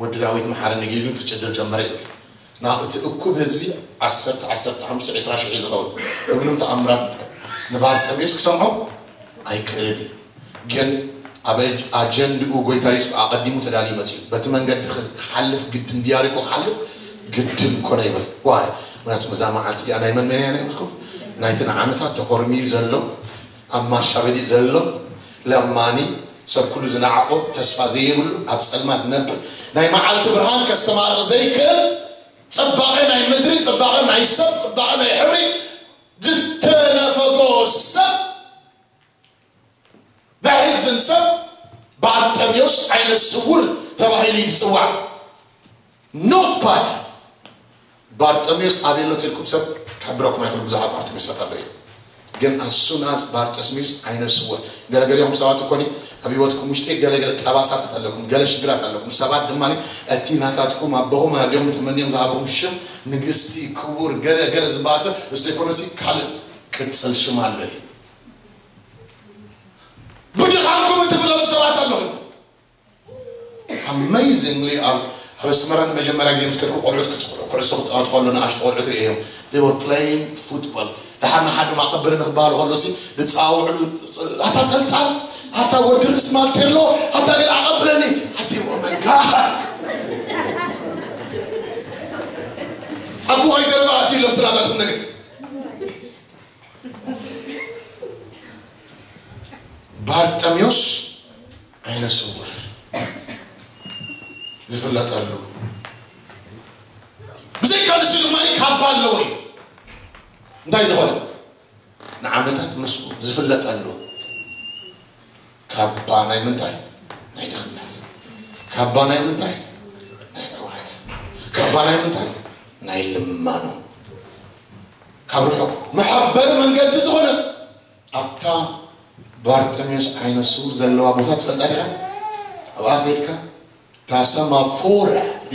ወዲ ዳዊት መሓረኒ ጊዜ ክጭድር ጀመረ ይብል ናብ እቲ እኩብ ህዝቢ ዓሰርተ ዓሰርተ ሓሙሽተ ዕስራ ሽሕ ዝኸውን ብምንም ተኣምራት ንባርጠሜዎስ ክሰምዖ ኣይክእልን እዩ ግን ኣብ ኣጀንድኡ ጎይታ የሱስ ኣቐዲሙ ተዳልዩ መፅኡ በቲ መንገዲ ክሓልፍ ግድን ብያሪኮ ክሓልፍ ግድን ኮነ ይብል ዋይ ምክንያቱም እዛ መዓልቲ እዚኣ ናይ መን መን ናይ መስኩም ናይቲ ንዓመታት ተኾርሚዩ ዘሎ ኣብ ማሻበዲ ዘሎ ለማኒ ሰብ ኩሉ ዝነዓቆ ተስፋ ዘይብሉ ኣብ ጸልማት ዝነብር ናይ መዓልቲ ብርሃን ከስተማርቕ ዘይክእል ጽባቐ ናይ ምድሪ ጽባቐ ናይ ሰብ ጽባቐ ናይ ሕብሪ ዝተነፈጎ ሰብ ዘሕዝን ሰብ ባርጠሚዮስ ዓይነ ስውር ተባሂሉ ይዝዋዕ። Nobody ባርጠሚዮስ ኣበይ ኣሎ ተልኩም ሰብ ክሕብረኩም ኣይክእልን ብዙሓት ባርጠሚዮሳት ኣለዉ እዮም። ግን ኣሱናስ ባርጠስሚዮስ ዓይነ ስውር ገለገሊኹም ሰባት እኮኒ ኣብ ህይወትኩም ውሽጢ ገለገለ ጠባሳታት ኣለኩም ገለ ሽግራት ኣለኩም ሰባት ድማ እቲ ናታትኩም ኣቦኹም ኣዲኹም ተመንዮም ዝሃበኹም ሽም ንግስቲ ክቡር ገለ ገለ ዝበሃል ሰብ እሱ ዘይኮነሲ ካልእ ቅፅል ሽም ኣሎ እዩ። ብድኻምኩም እትፍለጡ ሰባት ኣለኹም። Amazingly ኣብ ኣብ ኣስመራ ንመጀመርያ ግዜ ምስ ከድኩ ቆልዑት ክፅዕሩ ኩዕሶ ክፃወቱ ከሎ ንኣሽቱ ቆልዑት ርእዮም they were playing football ደሓር ንሓዶም ኣቐብለኒ ክበሃሉ ከሎ ሲ ዝፃውዕሉ ኣታ ጠልጣል ኣታ ወዲ ርእስ ማልቴሎ ኣታ ገለ ኣቐብለኒ ኣዚ ወመንጋት ኣቦ ከይደረባ ኣትዩ ሎ ትላላትም ነገር ባርጠሚዮስ ዓይነ ስውር ዝፍለጠሉ ብዘይካ ንሱ ድማ ካባ ኣለዎ እዩ እንታይ ዝኾነ ንዓመታት ምስኡ ዝፍለጠሉ ካባ ናይ ምንታይ ናይ ድኽነት ካባ ናይ ምንታይ ናይ ዕውረት ካባ ናይ ምንታይ ናይ ልማኖ ካብ ርሑቕ መሐበሪ መንገዲ ዝኾነ ኣብታ ባርጠሜዎስ ዓይነ ስውር ዘለዋ ቦታ ትፈልጣ ዲኻ? ኣብኣ ከይድካ እታ ሰማፎረ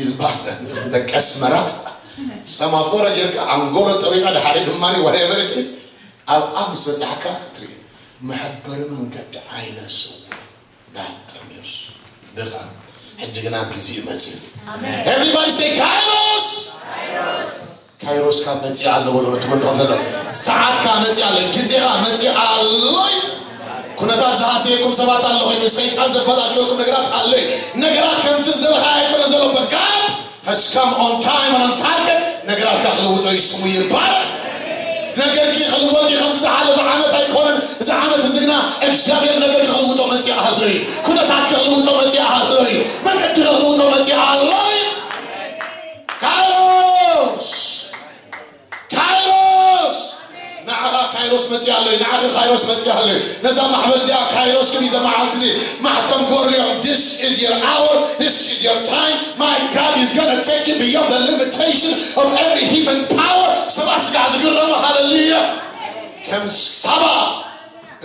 ዝበሃል ደቂ ኣስመራ ሰማፎረ ጌርካ ኣንጎሎ ጠዊኻ ድሓሪ ድማ whatever it is ኣብኣ ምስ በጻሕካ ክትርኢ መሐበሪ መንገዲ ዓይነ ስውር ባርጠሜዎስ ድኻ ሕጂ ግና ግዜኡ መጽኡ። Everybody say ካይሮስ ካይሮስካ መፂእ ኣሎ በሎ ነቲ ጎንኹም ዘሎ ሰዓትካ መፂእ ኣሎ ግዜኻ መፂእ ኣሎ ኩነታት ዝሃሰየኩም ሰባት ኣሎ ኮይኑ ሰይጣን ዘበላሸወልኩም ነገራት ኣሎ ነገራት ከምቲ ዝደለኻ ኣይኮነ ዘሎ በጋድ has come on time and on target ነገራትካ ክልውጦ እዩ ስሙ ይባረክ ነገርኪ ክልወጥ እዩ ከምቲ ዝሓለፈ ዓመት ኣይኮነን እዚ ዓመት እዚ ግና እግዚኣብሔር ነገርኪ ክልውጦ መፂእ ኣሎ እዩ ኩነታትኪ ክልውጦ መፂእ ኣሎ እዩ መንገዲ ክልውጦ መፂእ ኣሎ እዩ ካይሮስ ካይሮስ ንዓኻ ካይሮስ መፅእ ኣሎ እዩ ንዓኺ ካይሮስ መፅእ ኣሎ እዩ ነዛ ማሕበር እዚኣ ካይሮስ ክም ይዘ መዓልቲ እዚ ማሕተም ክወርልዮም this is your hour this is your time my God is gonna take you beyond the limitation of every human power ሰባት ስጋ ዝግረሙ ሃለሉያ ከም ሳባ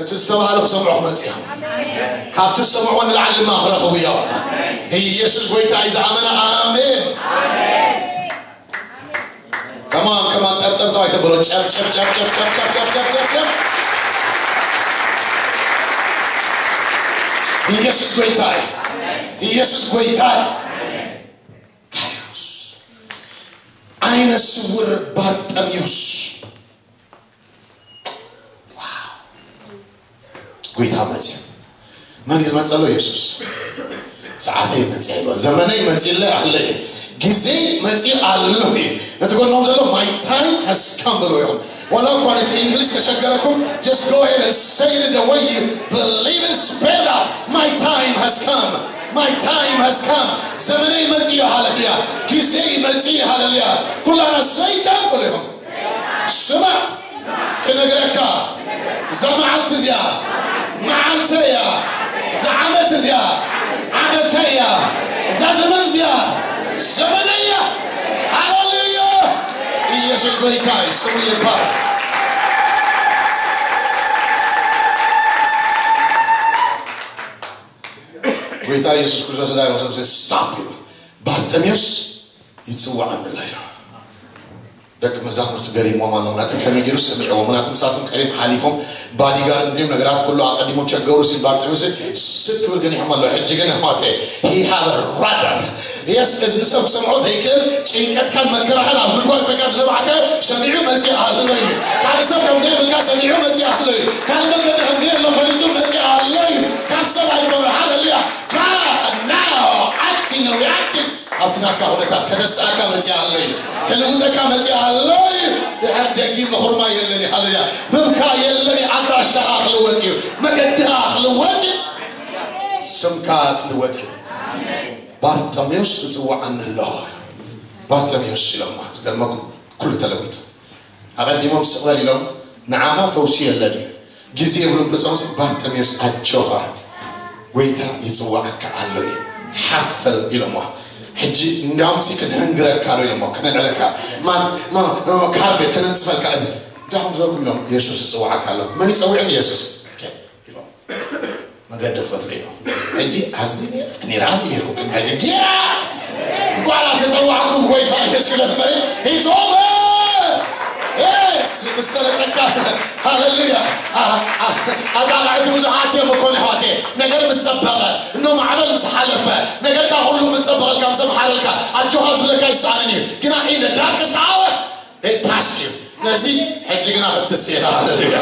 እቲ ዝተባህለ ክሰምዑ ክመፅእ እዮም ካብቲ ዝሰምዕዎ ንላዕሊ ድማ ክረኽቡ እዮም ኢየሱስ ጎይታ እዩ ዝኣመነ ኣሜን ከማን ከማን ጠብጠብጠብ ኣይተበሎ ጨብጨብጨብጨብጨብጨብጨብጨብጨብጨብ ኢየሱስ ጎይታ እዩ ኢየሱስ ጎይታ እዩ ካይሮስ ዓይነ ስውር ባርጠሚዮስ ጎይታ መጽእ። መን እዩ ዝመጸሎ? የሱስ። ሰዓተይ መጽእ ኣሎ፣ ዘመነይ መጽእለይ ኣሎ እዩ፣ ግዜ መጽእ ኣሎ እዩ። ነቲ ጎኖም ዘሎ my time has come ብሎ ይኹም። ዋላ እኳ ነቲ እንግሊሽ ተሸገረኩም፣ just go ahead and say it the way you believe and spell out, my time has come, my time has come። ዘመነይ መጽእ እዩ፣ ሃለሉያ። ግዜ መጽእ እዩ፣ ሃለሉያ። ኩላና ሰይጣን ብሎ ይኹም። ስማዕ ክነግረካ፣ እዛ መዓልቲ እዚኣ፣ መዓልቲ እያ። እዛ ዓመት እዚኣ፣ ዓመተ እያ። እዛ ዘመን እዚኣ፣ ዘመነ እያ። ሃሌሉያ። ኢየሱስ ጎይታ እዩ፣ ስሙ ይባረክ። ጎይታ ኢየሱስ ክርስቶስ እንታይ ይመስል? ስታፕ ኢሉ፣ ባርጠሜዎስ ይጽውዓኒ ኣሎ ኢሉ። ደቂ መዛሙርቱ ገሪሞም ኣሎ። ምክንያቱም ከመይ ገይሩ ሰሚዕዎ? ምክንያቱም ንሳቶም ቀሪብ ሓሊፎም፣ ባዲጋርድ እንዲሁም ነገራት ኩሉ ኣቀዲሞም ቸገሩ ሲል ባርጠሜዎስ ስቅ ክብል ገኒሖም ኣሎ። ሕጂ ግን ኣሕዋተይ፣ he have a radar። የስ፣ እዚ ሰብ ክሰምዖ ዘይክእል ጭንቀትካን መከራኻን ኣብ ጉድጓድ ኮይንካ ዝነባዕከ ሰሚዑ መጺኡ ኣሎ እዩ። ካልእ ሰብ ከም ዘይብልካ ሰሚዑ መጺኡ ኣሎ እዩ። ካልእ መንገዲ ከም ዘየሎ ፈሊጡ መጺኡ ኣሎ እዩ። ካብ ሰብ ኣይኮነ። ሃሌሉያ። God now acting and reacting ኣብቲ ናትካ ኩነታት ከተስኣካ መጺኡ ኣሎ እዩ። ክልውጠካ መጺኡ ኣሎ እዩ። ድሕር ደጊም ምኹርማ የለን እዩ። ሃሌሉያ። ብብካ የለን እዩ። ኣድራሻኻ ክልወጥ እዩ። መገድኻ ክልወጥ እዩ። ስምካ ክልወጥ እዩ። ባርጠሜዎስ እጽውዓኒ ኣሎ። ባርጠሜዎስ ኢሎማ። ዝገርመኩም ኩሉ ተለዊጡ። ኣቐዲሞም ስቕ በል ኢሎም፣ ንዓኻ ፈውሲ የለን እዩ። ግዜ የብሉ ብሎ ጸውሲ፣ ባርጠሜዎስ ኣጆኻ፣ ጎይታ ይጽውዓካ ኣሎ እዩ። ሓፈል ኢሎሞ። ሕጂ እንዳውምሲ ክድህንግረካ ኣሎ ኢሎሞ። ከነልዕለካ። ማ-፣ ማ-፣ ማ-፣ ካርቤት ከነንጽፈልካ እዚ። እንታይ ከም ዝበልኩም ኢሎም፣ የሱስ ይጽውዓካ ኣሎ። መን ይጸውዕኒ? የሱስ። ኦኬ፣ ኢሎም። መገዲ ክፈትሉ እዮም። ሕጂ ኣብዚ ነይረ፣ እቲ ነይረ፣ ኣብዚ ነይርኩ፣ ግን ሕጂ ጌራ ጓላ ተጸዋዕኩም ጎይታ ኢየሱስ ክርስቶስ መሪ፣ it's over። Yes፣ ምስ ሰለጠካ፣ ሃሌሉያ። ኣ-፣ ኣ-፣ ኣጣቃዕቲ ብዙሓት እዮም እኮ፣ ኣሕዋቴ። ነገር ምስ ጸበቐ፣ እኖ ማዕበል ምስ ሓለፈ፣ ነገርካ ኩሉ ምስ ጸበቐልካ፣ ምስ ኣምሓረልካ፣ ኣጆኻ ዝብለካ ይሰኣንን እዩ። ግና in the darkest hour፣ They passed you። ነዚ ሕጂ ግና ክትስእ ኢኻ። ሃሌሉያ።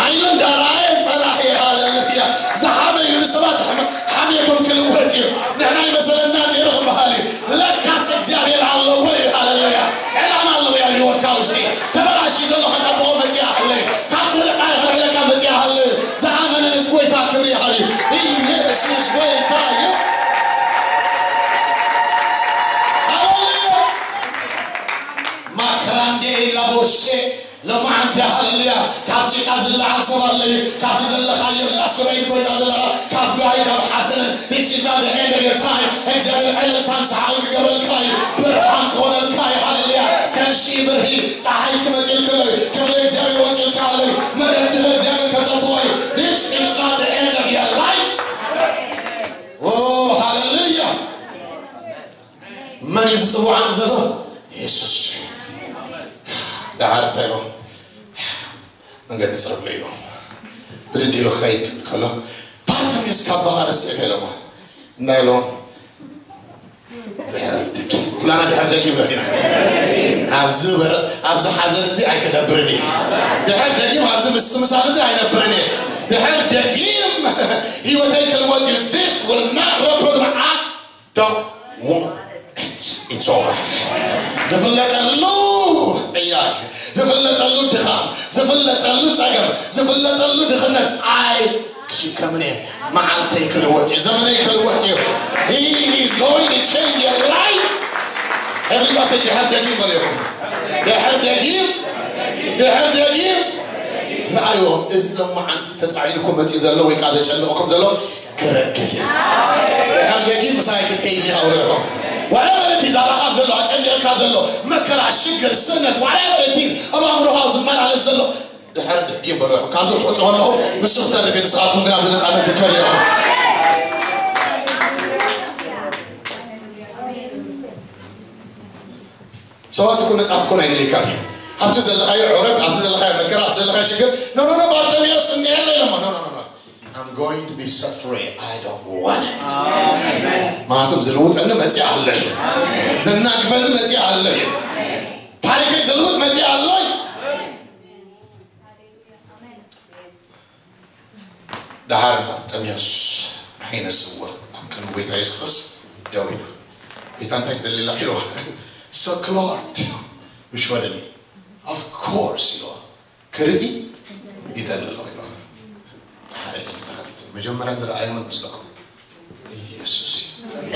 ዓይኑ እንዳረኣየ ጸላኢ። ሃሌሉያ። ዝሓመዩ ንሰባት ሕመ-፣ ሓሜቶም ክልወጥ እዩ። ንሕና ይመሰለና ነይሩ ክበሃል እዩ። ለካስ እግዚኣብሔር ኣለዎ እዩ። ሃሌሉያ። ዕላማ ኣለዎ ኣብ ህይወትካ ውሽጢ። ተበላሽዩ ዘሎ ከጠብቖ መጺኣ ሃለዩ። ካብ ፍርቃ ከልዕለካ መጺኣ ሃለዩ። ዝኣመነ ንስ ጎይታ ክብሪ ይሃልዩ። ኢየሱስ ጎይታ እዩ። ሃሌሉያ። ማክራንዴ ላቦሼ፣ ሎማዓንቲ፣ ሃሌሉያ። ካብ ጭቃ ዝለዓል ሰብ ኣሎ እዩ። ካብቲ ዘለኻዮ ላስረይት ኮይንካ ዘለኻ፣ ካብ ጓሂ፣ ካብ ሓዘንን፣ this is not the end of your time። እግዚኣብሔር ዕልልታን ሰሓቕን ክገብረልካ እዩ። ብርሃን ክኾነልካ እዩ። ሃሌሉያ። ተንሺ ብርሂ፣ ፀሓይ ክመፅእ ከሎ እዩ። ክብሪ እግዚኣብሔር ወፂኡልካ ኣሎ እዩ። መገዲ እግዚኣብሔር ከፀብቆ እዩ። This is not the end of your life። ኦ፣ ሃሌሉያ። መን እዩ ዝጽውዓኒ ዘሎ? የሱስ። ደሓር እንታይ ኢሎም? መንገዲ ጽረግሎ ኢሎም። ብድድ ኢሉ ክኸይድ ክብል ከሎ፣ ባርተሜዎስ ካባኻ ረሲዕካ ኢሎሞ። እንታይ ኢሎም? ድሕር ደጊም። ኩላና ድሕር ደጊም ኢሎም ኢና። ኣብዚ በረ-፣ ኣብዚ ሓዘን እዚ ኣይክነብርን እየ። ድሕር ደጊም ኣብዚ ምስትምሳል እዚ ኣይነብርን እየ። ድሕር ደጊም ህይወተይ ክልወጥ እዩ። This will not represent Don't want it. It's over. ዝፍለጠሉ ዕያግ፣ ዝፍለጠሉ ድኻም፣ ዝፍለጠሉ ጸገም፣ ዝፍለጠሉ ድኽነት ኣይክሽከምን እየ። መዓልተይ ክልወጥ እዩ፣ ዘመነይ ክልወጥ እዩ። He is going to change your life. Everybody say, ድሕር ደጊም በሉ። ድሕር ደጊም፣ ድሕር ደጊም። ረኣይዎም፣ እዚ ሎማዓንቲ ተጻዒንኩም መጺኡ ዘሎ ወይ ከኣ ዘጨንቕኩም ዘሎ ክረግፍ እዩ። ድሕር ደጊም ምሳይ ክትከይድ ኢኻ ውለድኹም። Whatever it is፣ ኣባኻ ዘሎ፣ ኣጨኒቕካ ዘሎ፣ መከራ፣ ሽግር፣ ስእነት፣ whatever it is፣ ኣብ ኣእምሮኻ ዝመላለስ ዘሎ፣ ድሕር ደጊም በሎ ኢኹም። ካብዚ ክትወጽኡ ከለኹም፣ ንሱ ክተርፍ እዩ፣ ንስኻትኩም ግና ብነጻነት ክትከዱ ኢኹም። ሰባት እኮ ነጻ ክትኮን ኣይደልየካን እዩ። ኣብቲ ዘለኻዮ ዑረት፣ ኣብቲ ዘለኻዮ መከራ፣ ኣብቲ ዘለኻዮ ሽግር፣ no, no, no፣ ባርተሜዎስ እንዲህ ያለ የለማ። No, no, no, no። I'm going to be set free. I don't want it። ምክንያቱም ዝልውጠኒ መጺእ ኣሎ እዩ። ዘናግፈኒ መጺእ ኣሎ እዩ። ታሪከይ ዝልውጥ መጺእ ኣሎ እዩ። ደሓር ባርጠሚዮስ ዓይነ ስውር ኣብ ቅድሚ ጎይታ የሱስ ክርስቶስ ደው ኢሉ፣ "ጎይታ እንታይ ትደሊ ኣለኻ?" ኢልዎ። "So Lord፣ ብሽ ወደኒ." "Of course," ኢልዎ። "ክርኢ ይደሊ ኣለኹ," ኢልዎ። ደሓር ኣዒንቲ ተኸፊቱ። መጀመርያ ዝረኣዮ መን መስለኩም? ኢየሱስ እዩ።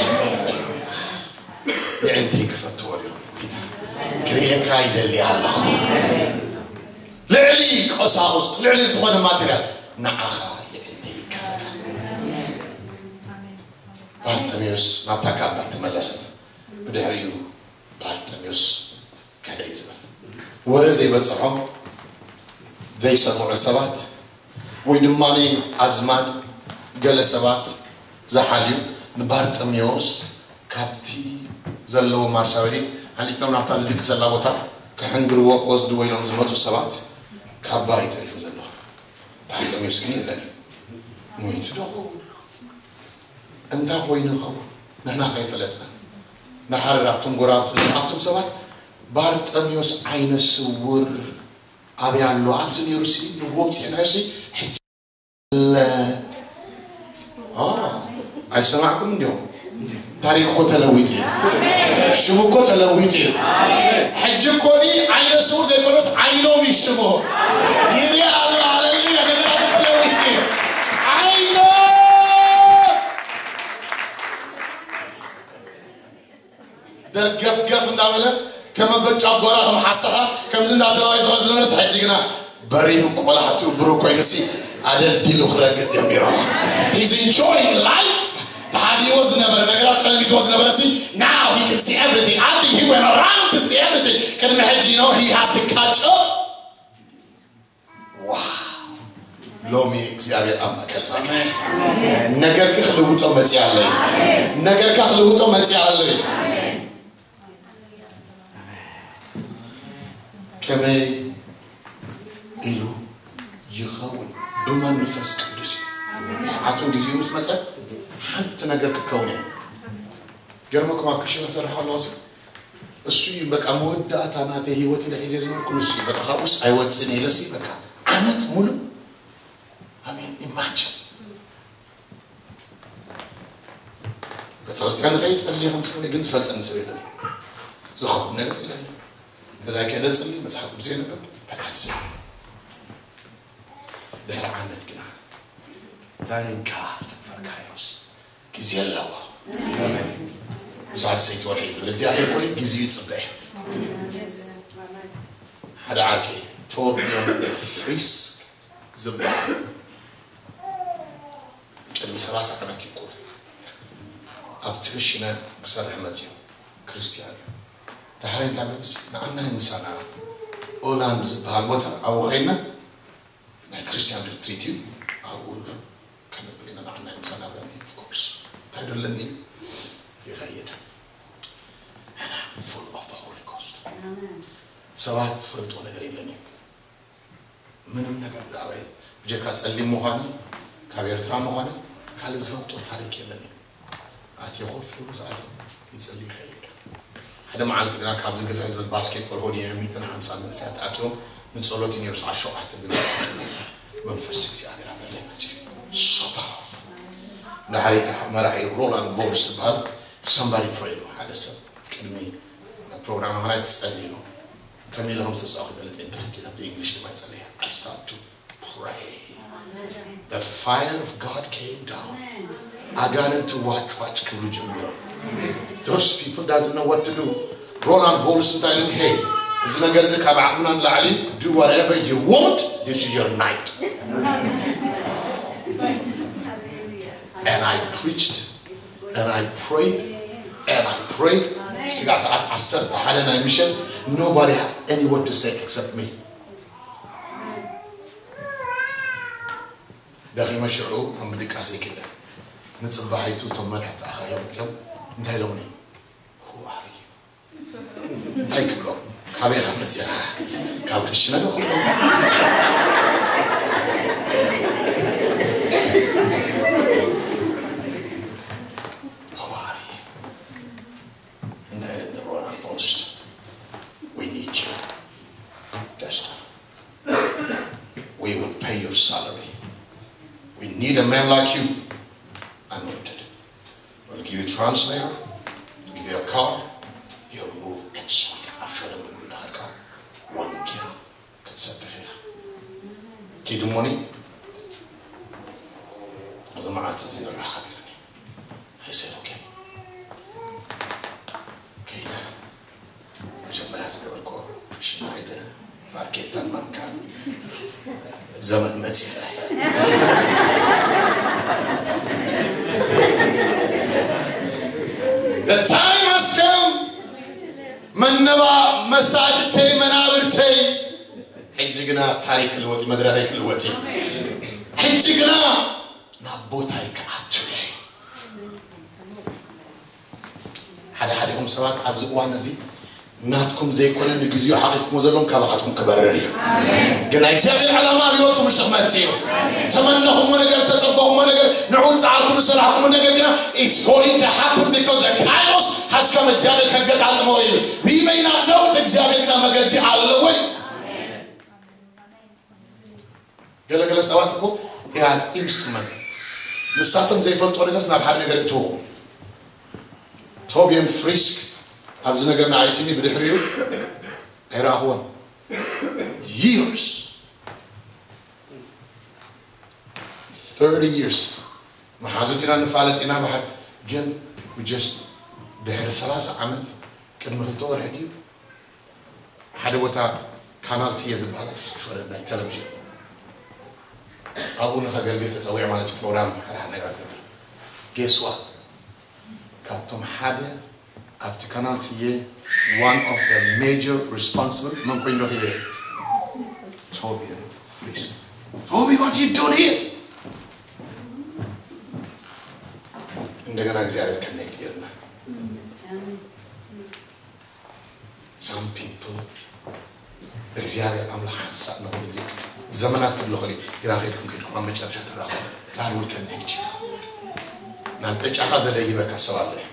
የዒንተይ ክፈትዎ ድዮም? "ጎይታ፣ ክርእየካ ይደሊ ኣለኹ። ልዕሊ ቆሳቑስት፣ ልዕሊ ዝኾነ ማቴርያል ንዓኻ የዒንተይ ይከፈታ." ባርጠሜዎስ ናብታ ካባ ተመለሰ። ብድሕሪኡ ባርጠሜዎስ ከደ እዩ ዝብል። ወረ ዘይበጽሖም ዘይሰምዑ ሰባት ወይ ድማ ኣዝማድ ገለ ሰባት ዝሓልዩ ንባርጠሜዎስ ካብቲ ዘለዎ ማርሻ ወዲ ሓሊፍሎም ናብታ ዝድቅሰላ ቦታ ክሕንግርዎ ክወስድዎ ኢሎም ዝመፁ ሰባት ካባ እዩ ተሪፉ ዘሎ። ባርጠሜዎስ ግን የለን እዩ። ሞይቱ ዶ ኸውን? እንታይ ኮይኑ ይኸውን? ንሕና ከይፈለጥና ንሓረር ኣብቶም ጎረባብቲ ዝኣቶም ሰባት ባርጠሜዎስ ዓይነ ስውር ኣበይ ኣሎ? ኣብዚ ነይሩ ሲ ንጎብፅናዮ ሲ ሕጂ ኣለ። ኦ፣ ኣይሰማዕኩም እንዲኹም? ታሪክ እኮ ተለዊጡ እዩ። ሽሙ እኮ ተለዊጡ እዩ። ሕጂ እኮ ኒ ዓይነ ስውር ዘይኮነስ ዓይኖም እዩ ሽሙ። ይርኢ ኣሎ። ሃሌሉያ። ነገራት ተለዊጡ እዩ። ዓይኖም ደርገፍገፍ እንዳበለ ከም መበጫ ጓራ ከም ሓሰኻ ከምዚ እንዳተባባዩ ዝኾን ዝነበርስ ሕጂ ግና በሪሁ ቆላሕቱ ብሩህ ኮይኑሲ ኣደልዲሉ ክረግጽ ጀሚሩ። He's enjoying life። ተሓቢዎ ዝነበረ ነገራት ቀልቢትዎ ዝነበረሲ now he can see everything. I think he went around to see everything. ቅድሚ ሕጂ you know he has to catch up. ዋው! ሎሚ እግዚኣብሔር ኣብ ማእከልና። ነገርኪ ክልውጦ መጺኣ ኣለይ። ነገርካ ክልውጦ መጺኣ ኣለይ። ከመይ ኢሉ ይኸውን? ብመንፈስ ቅዱስ እዩ። ሰዓቱን ግዜኡ ምስ መጸ ሓንቲ ነገር ክትከውን እያ። ገርመኩም ኣብ ክሽነ ሰርሕ ኣለዎ ሲ እሱ እዩ በቃ መወዳእታ ናተይ ህይወት ኢለ ሒዘ ዝነበርኩ ንሱ እዩ። በቃ ካብኡስ ኣይወፅን ኢለ ሲ በቃ ዓመት ሙሉ ኣሜን። ኢማጅን ቤተክርስትያን ንኸይድ ጸልየ ከም ሰብ ግን ዝፈልጠኒ ሰብ የለን። ዝኸውን ነገር የለን። ገዛይ ከይደ ጸልየ መጽሓፍ ቅዱስ የነበብ በቃ ትሰብ ድሕሪ ዓመት ግና thank God for Kairos ግዜ ኣለዎ። ብዙሓት ሰይቲ ወርሒ ዝብል እግዚኣብሔር ኮይኑ ግዜኡ ይፅበ። ሓደ ዓርኪ ቶርቢዮን ፍሪስክ ዝበሃል ቅድሚ ሰላሳ ዓመት ይኩል ኣብቲ ክሽነ ክሰርሕ መፅኡ ክርስትያን እዩ። ዳሕራይ እንዳበለስ ንዓና ምሳና ኦላንድ ዝበሃል ቦታ ኣብኡ ኸይድና ናይ ክርስትያን ሪትሪት እዩ። ኣብኡ ከነብል ኢና ንዓና ምሳና ኣለኒ። Of course እንታይ ደለኒ ይኸይድ። And I'm full of the Holy Ghost። ሰባት ዝፈልጦ ነገር የለን እዩ። ምንም ነገር ብዛዕባይ ብጀካ ጸሊም ምዃነይ ካብ ኤርትራ ምዃነይ ካልእ ዝፈልጦ ታሪክ የለን እዩ። ኣትየ ኮፍ ኢሉ ምስ ኣቶም ይጽሊ ይኸይድ። ሓደ መዓልቲ ግና ካብዚ ግፍሕ ዝብል ባስኬትቦል ሆዲ ሚእትን ሓምሳ መንእሰያት ተኣኪቦም ንጸሎት እዩ ነይሩ። ሰዓት ሸውዓተ ግና መንፈስ እግዚኣብሔር ኣብ ልዕለይ መጺኡ። So powerful። ድሓር እቲ መራሒ ሮላንድ ቮልስ ዝበሃል somebody pray ኢሉ ሓደ ሰብ ቅድሚ ፕሮግራም ምኽናይ ትጸሊ ኢሉ ከም ኢለ ከም ዝተጻወ ይፈልጥ እየ። ብሕጂ ናብ እንግሊሽ ድማ ይጸለየ። I start to pray. The fire of God came down. ኣጋንንቲ ዋጭ ዋጭ ክብሉ ጀሚሮም። Those people doesn't know what to do. ሮላንድ ቮልስ እንታይ ኢሉ? Hey፣ እዚ ነገር እዚ ካብ ዓቕምና ንላዕሊ፣ do whatever you want, this is your night. And I preached and I prayed and I prayed. ስጋ ሰዓት ዓሰርተ ሓደ ናይ ምሸት nobody had any word to say except me. ደኺመ ሽዑ ኣብ ምድቃስ ይከደ። ንጽባሒቱ እቶም መራሕቲ ኣኻያ መጽኦም እንታይ ኢሎምኒ? Who are you? እንታይ ክብሎ? ካበይ ኢኻ መጺኻ? ካብ ክሽነ ዶ ክብሎ? Who are you? እንታይ ኢለ ንሮና ፖስት? We need you. ደስታ We will pay your salary. We need a Man like you, anointed, will give you translator, will give you a car, he'll move and shout. ኣብ ሸለሙ ብሉ ዳኸልካ ወንጌል ክትሰብኽ ኢኻ። ኪድ እሞኒ፣ እዚ መዓልቲ እዚ ንራኸብ ኢሉኒ። I said, okay. ከይደ መጀመርያ ዝገበርኩ ሽማይደ ማርኬታን ማንካን ዘመን መጺ ጥራይ። The time has come. መነባ መሳድተይ መናብርተይ ሕጂ ግና ታሪክ ክልወጥ እዩ፣ መድረኸይ ክልወጥ እዩ። ሕጂ ግና ናብ ቦታይ ክኣቱ እየ። ሓደ ሓዲኹም ሰባት ኣብዚ እዋን እዚ ናትኩም ዘይኮነ ንግዜኡ ሓቂፍኩሞ ዘለኹም ካባኻትኩም ክበርር እዩ። ግን ናይ እግዚኣብሔር ዓላማ ኣብ ህይወትኩም ውሽጢ ክመጽእ እዩ። ተመነኹሞ ነገር፣ ተጸበኹሞ ነገር፣ ንዑ ጻዕርኩም ዝሰራሕኩም ነገር ግና it's going to happen because the kairos has come። እግዚኣብሔር ከገጣጥሞ እዩ። We may not know it፣ እግዚኣብሔር ግና መገዲ ኣለዎ እዩ። ገለገለ ሰባት እኮ they are instrument። ንሳቶም ዘይፈልጦ ነገር ናብ ሓደ ነገር እትውኹ። ቶቢየን ፍሪስክ ኣብዚ ነገር ንዓይትኒ ብድሕሪኡ ኣይረኣኽዎን። Years፣ thirty years መሓዙት ኢና፣ ንፋለጥ ኢና ብሓድ። ግን we just ድሕሪ ሰላሳ ዓመት ቅድሚ ክልተ ወርሒ ድዩ ሓደ ቦታ ካናል ትየ ዝበሃል ኣብ ሶሻል ናይ ቴሌቪዥን ኣብኡ ንኸገልግል ተጸዊዐ ማለት እዩ። ፕሮግራም ሓደ ሓደ ነገር ትገብር። Guess what? ካብቶም ሓደ ኣብቲ ካናል ትየ one of the major responsible መን ኮይኑ ረኺበ? ቶቢ ፍሪስክ። Toby, what you doing here? እንደገና እግዚኣብሔር ኮኔክት ጌርና። Some people እግዚኣብሔር ኣምላኽ ሓንሳእ ንኹሉ ግዜ ዘመናት ክህሉ ኽእል እዩ። ግና ከይድኩም ከይድኩም ኣብ መጨረሻ ትራኸቡ። God will connect you። ናብ ዕጫኻ ዘደይበካ ሰብ ኣሎ እዩ።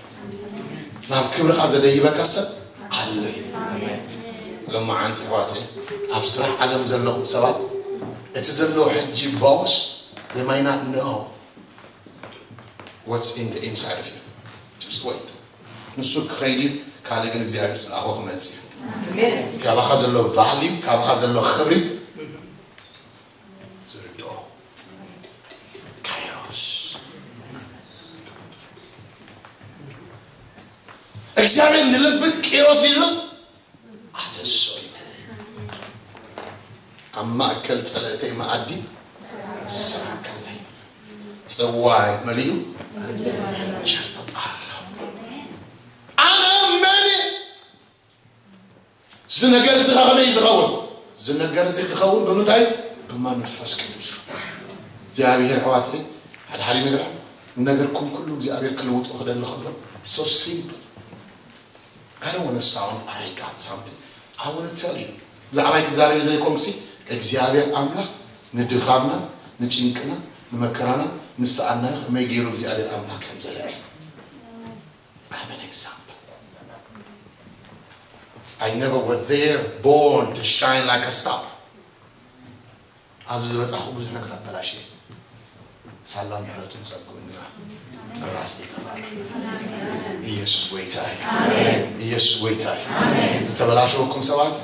ናብ ክብርኻ ዘደይበካ ሰብ ኣሎ እዩ። ሎማዓንቲ ኣሕዋተይ ኣብ ስራሕ ዓለም ዘለኹም ሰባት እቲ ዘሎ ሕጂ boss they might not know what's in the inside of you. Just wait. ንሱ ክኸይድ እዩ፣ ካልእ ግን እግዚኣብሔር ዝለኣኾ ክመጽእ እዩ። ካባኻ ዘሎ ቫልዩ፣ ካባኻ ዘሎ ክብሪ ዝርድኦ ካይሮስ። እግዚኣብሔር ንልቢ ቂሮስ እዩ ዝብል ኣተሶይ ኣብ ማእከል ጸለእተይ መኣዲ ሰራከለይ። ጽዋይ መሊኡ ቸርጠጣ። ኣነ መን እዚ ነገር እዚ ከመይ ዝኸውን? እዚ ነገር እዚ ዝኸውን ብምንታይ? ብመንፈስ ቅዱስ። እግዚኣብሔር ኣሕዋተይ ሓደ ሓደ ነገር ኣሎ። ነገርኩም ኩሉ እግዚኣብሔር ክልውጦ ክደሊ ከሎ so simple። I don't want to sound I got something. I want to tell you. ብዛዕባይ ክዛረብ ዘይኮንኩ ሲ እግዚኣብሔር ኣምላኽ ንድኻምና ንጭንቅና ንመከራና ንሰኣናዮ ከመይ ገይሩ እግዚኣብሔር ኣምላኽ ከም ዘልዕል I'm an example. I never was there born to shine like a star. ኣብዚ ዝበጻሕኩ ብዙሕ ነገር ኣበላሽየ። ሳላ ምሕረቱን ጸግኡን ግና ጥራስ ይተባለ። ኢየሱስ ጎይታ እዩ። ኢየሱስ ጎይታ እዩ። ዝተበላሸወኩም ሰባት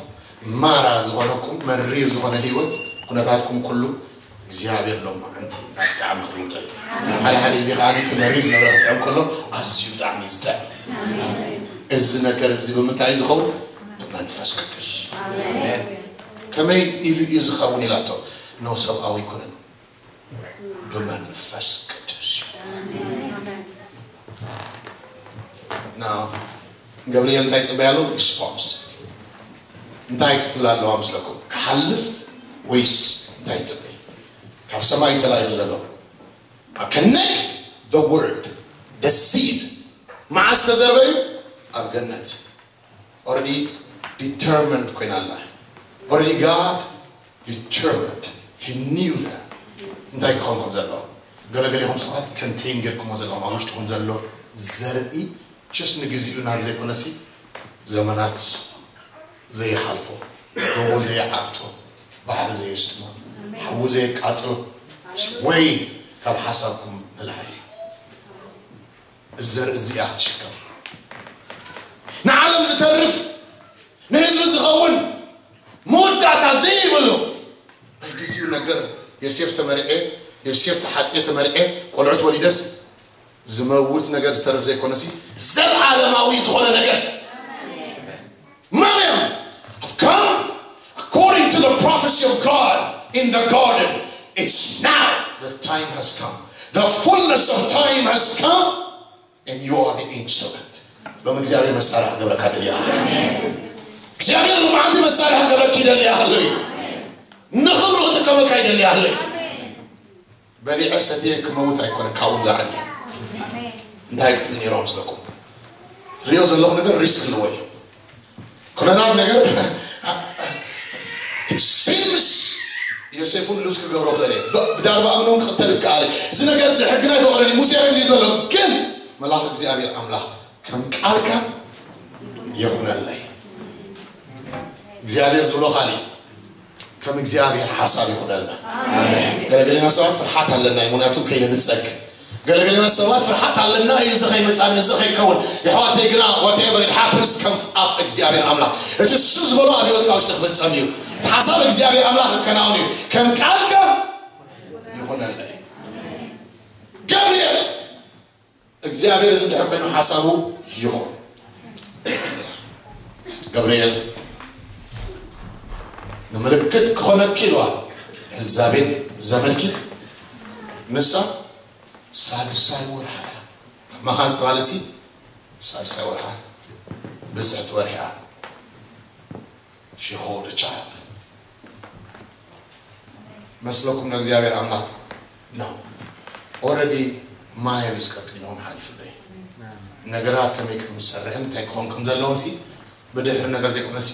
ማራ ዝኾነኩም መሪር ዝኾነ ህይወት ኩነታትኩም ኩሉ እግዚኣብሔር ሎማዓንቲ ናብ ጣዕሚ ክልውጦ እዩ። ሓደ ሓደ ግዜ ከዓ እቲ መሪር ዝነበረ ክጥዕም ከሎ ኣዝዩ ጣዕሚ እዩ ዝጥዕም። እዚ ነገር እዚ ብምንታይ እዩ ዝኸውን? ብመንፈስ ቅዱስ። ከመይ ኢሉ እዩ ዝኸውን ኢላቶ? ኖ ሰብኣዊ ኣይኮነን፣ ብመንፈስ ቅዱስ እዩ። ና ገብርኤል እንታይ ይጽበያ ኣለዉ? ሪስፖንስ እንታይ ክትብል ኣለዋ ምስለኩም? ክሓልፍ ወይስ እንታይ ይጽበይ? ካብ ሰማይ ተላኢኹ ዘሎ connect the word, the seed መዓስ ተዘርበዩ? ኣብ ገነት። Already determined ኮይና ኣላ። Already God determined. He knew that. እንታይ ክኸውን ከም ዘለዎ ገለገሊኹም ሰባት ኮንቴን ጌርኩሞ ዘለኹም ኣብ ውሽጥኹም ዘሎ ዘርኢ just ንግዚኡ ናብ ዘይኮነሲ ዘመናት ዘይሓልፎ፣ ጎቦ ዘይዓብጦ፣ ባሕሪ ዘየስትሞ፣ ሓዊ ዘየቃጽሎ፣ ወይ ካብ ሓሳብኩም ንላዕሊ እዩ። እዚ ዘርኢ እዚኣ ክትሽከም፣ ንዓለም ዝተርፍ፣ ንህዝቢ ዝኸውን፣ መወዳእታ ዘይብሉ ናይ ግዚኡ ነገር። ዮሴፍ ተመርዔ፣ ዮሴፍ ተሓጽየ ተመርዔ፣ ቆልዑት ወሊደስ ዝመውት ነገር ዝተርፍ ዘይኮነሲ፣ ዘለዓለማዊ ዝኾነ ነገር። ማርያም, I've come according to the prophecy of God in the garden. It's now the time has come. The fullness of time has come, and you are the instrument. ሎም እግዚኣብሔር መሳርሒ ክገብረካ ይደሊ ኣሎ። እግዚኣብሔር ሎም ዓንቲ መሳርሒ ክገብረካ ይደሊ ኣሎ። ንኽብሩ ክጥቀመካ ይደሊ ኣሎ። በሊዐ ሰትየ ክመውት ኣይኮነ፣ ካብኡ ንላዕሊ። እንታይ ክትብል ነይሮም ምስለኩም? ትሪኦ ዘለኹ ነገር ሪስክ ኣለዎ እዩ። ኩነታት ነገር ሲምስ ዮሴፍ እውን ሉዝ ክገብሮ ክእል እየ። ብ- ብዳርባ እምኒ እውን ክቕተል ይከኣል እዩ። እዚ ነገር እዚ ሕግና ኣይፈቕደን እዩ። ሙሴ ከምዚ እዩ ዘሎ። ግን መልኣኽ እግዚኣብሔር ኣምላኽ ከም ቃልካ ይኹነለይ። እግዚኣብሔር ዝብሎ ካልእ፣ ከም እግዚኣብሔር ሓሳብ ይኹነልና። ገለገለና ሰባት ፍርሓት ኣለና እዩ፣ ምክንያቱ ከይነ ንጸግ። ገለገለና ሰባት ፍርሓት ኣለና እዩ፣ እዚ ከይመጻኒ፣ እዚ ከይከውን። የሕዋተይ ግና፣ whatever it happens፣ ከም ኣፍ እግዚኣብሔር ኣምላኽ፣ እቲ እሱ ዝበሎ ኣብ ህይወትካ ውሽጢ ክፍጸም እዩ። እቲ ሓሳብ እግዚኣብሔር ኣምላኽ ክከናውን እዩ። ከም ቃልካ ይኹነለይ። ገብርኤል፣ እግዚኣብሔር እዚ ድሕር ኮይኑ ሓሳቡ ይኹን። ገብርኤል ንምልክት ክኾነኪ ኢልዋ ኤልዛቤት ዘመልኪት፣ ንሳ ሳልሳይ ወርሓ እያ። መኻን ዝተባለሲ ሳልሳይ ወርሓ ብፅሕቲ ወርሒ እያ። She hold a child። መስለኩም ንእግዚኣብሔር ኣምላኽ ነው። Already miles ቀድሚኦም ሓሊፉለይ። ነገራት ከመይ ከም ዝሰርሕን እንታይ ክኾን ከም ዘለዎን ሲ ብድሕሪ ነገር ዘይኮነሲ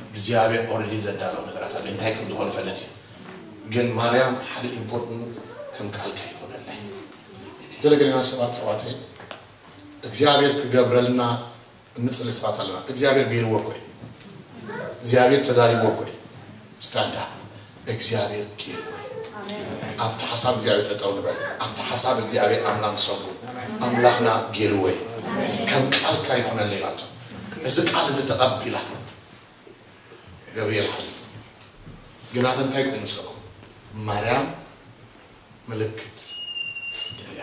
እግዚኣብሔር already ዘዳለው ነገራት ኣሎ። እንታይ ከም ዝኾነ ፈለጥ እዩ። ግን ማርያም ሓደ ኢምፖርትን ከም ቃልካ ይኾነለይ። ገለገለና ሰባት ኣሕዋተይ እግዚኣብሔር ክገብረልና እንጽሊ ሰባት ኣለና። እግዚኣብሔር ገይርዎ እኮ እዩ። እግዚኣብሔር ተዛሪብዎ እኮ እዩ። ስታንዳ እግዚኣብሔር ገይርዎ እዩ። ኣብቲ ሓሳብ እግዚኣብሔር ጠጠው ንበል። ኣብቲ ሓሳብ እግዚኣብሔር ኣምላኽ ንሰጉ። ኣምላኽና ገይርዎ እዩ። ከም ቃልካ ይኹነለይ ናቱ። እዚ ቃል እዚ ተቐቢላ ገብርኤል ሓሊፉ። ግና እንታይ ኮይኑ ሰብኩም? ማርያም ምልክት ደልያ።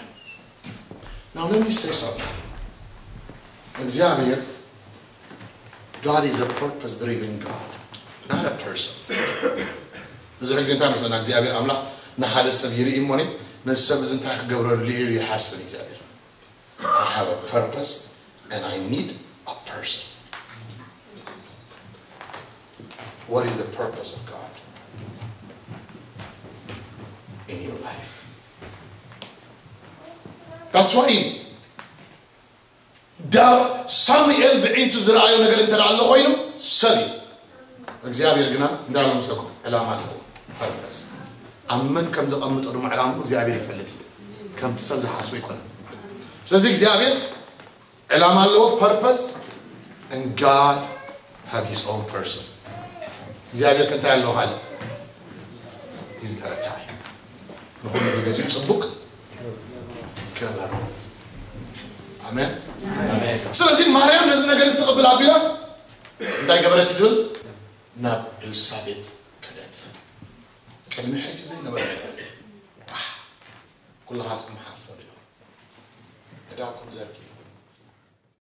Now let me say something. እግዚኣብሔር God is a purpose driven God, not a person. ብዙሕ ግዜ እንታይ መስለና እግዚኣብሔር ኣምላኽ ንሓደ ሰብ ይርኢ እሞኒ ነዚ ሰብ እዚ እንታይ ክገብረሉ ኢሉ ይሓስብ እግዚኣብሔር። I have a purpose and I need a person. What is the purpose of God in your life? That's why ዳ ሳሙኤል ብዒንቱ ዝረኣዮ ነገር እንተ ኣሎ ኮይኑ ሰብ እዩ። እግዚኣብሔር ግና እንታይ ኣሎ ምስለኩም ዕላማ ኣለዎ። ፐርፐስ ኣብ መን ከም ዘቐምጦ ድማ ዕላምኡ እግዚኣብሔር ይፈልጥ እዩ። ከምቲ ሰብ ዝሓስቦ ኣይኮነን። ስለዚ እግዚኣብሔር ዕላማ ኣለዎ። Purpose and God have his own person። እግዚኣብሔር ከንታይ ኣለዎ ካለ He's got a time። ንኹሉ ብገዚኡ ጽቡቅ ገበሮ። ኣሜን። ስለዚ ማርያም ነዚ ነገር ዝተቐብል ኣቢላ እንታይ ገበረት እዩ ዝብል ናብ ኤልሳቤጥ ከደት። ቅድሚ ሕጂ ዘይነበረ ነገር። ኩላኻትኩም ሓፈሩ እዮም። እዳኩም ዘርጊ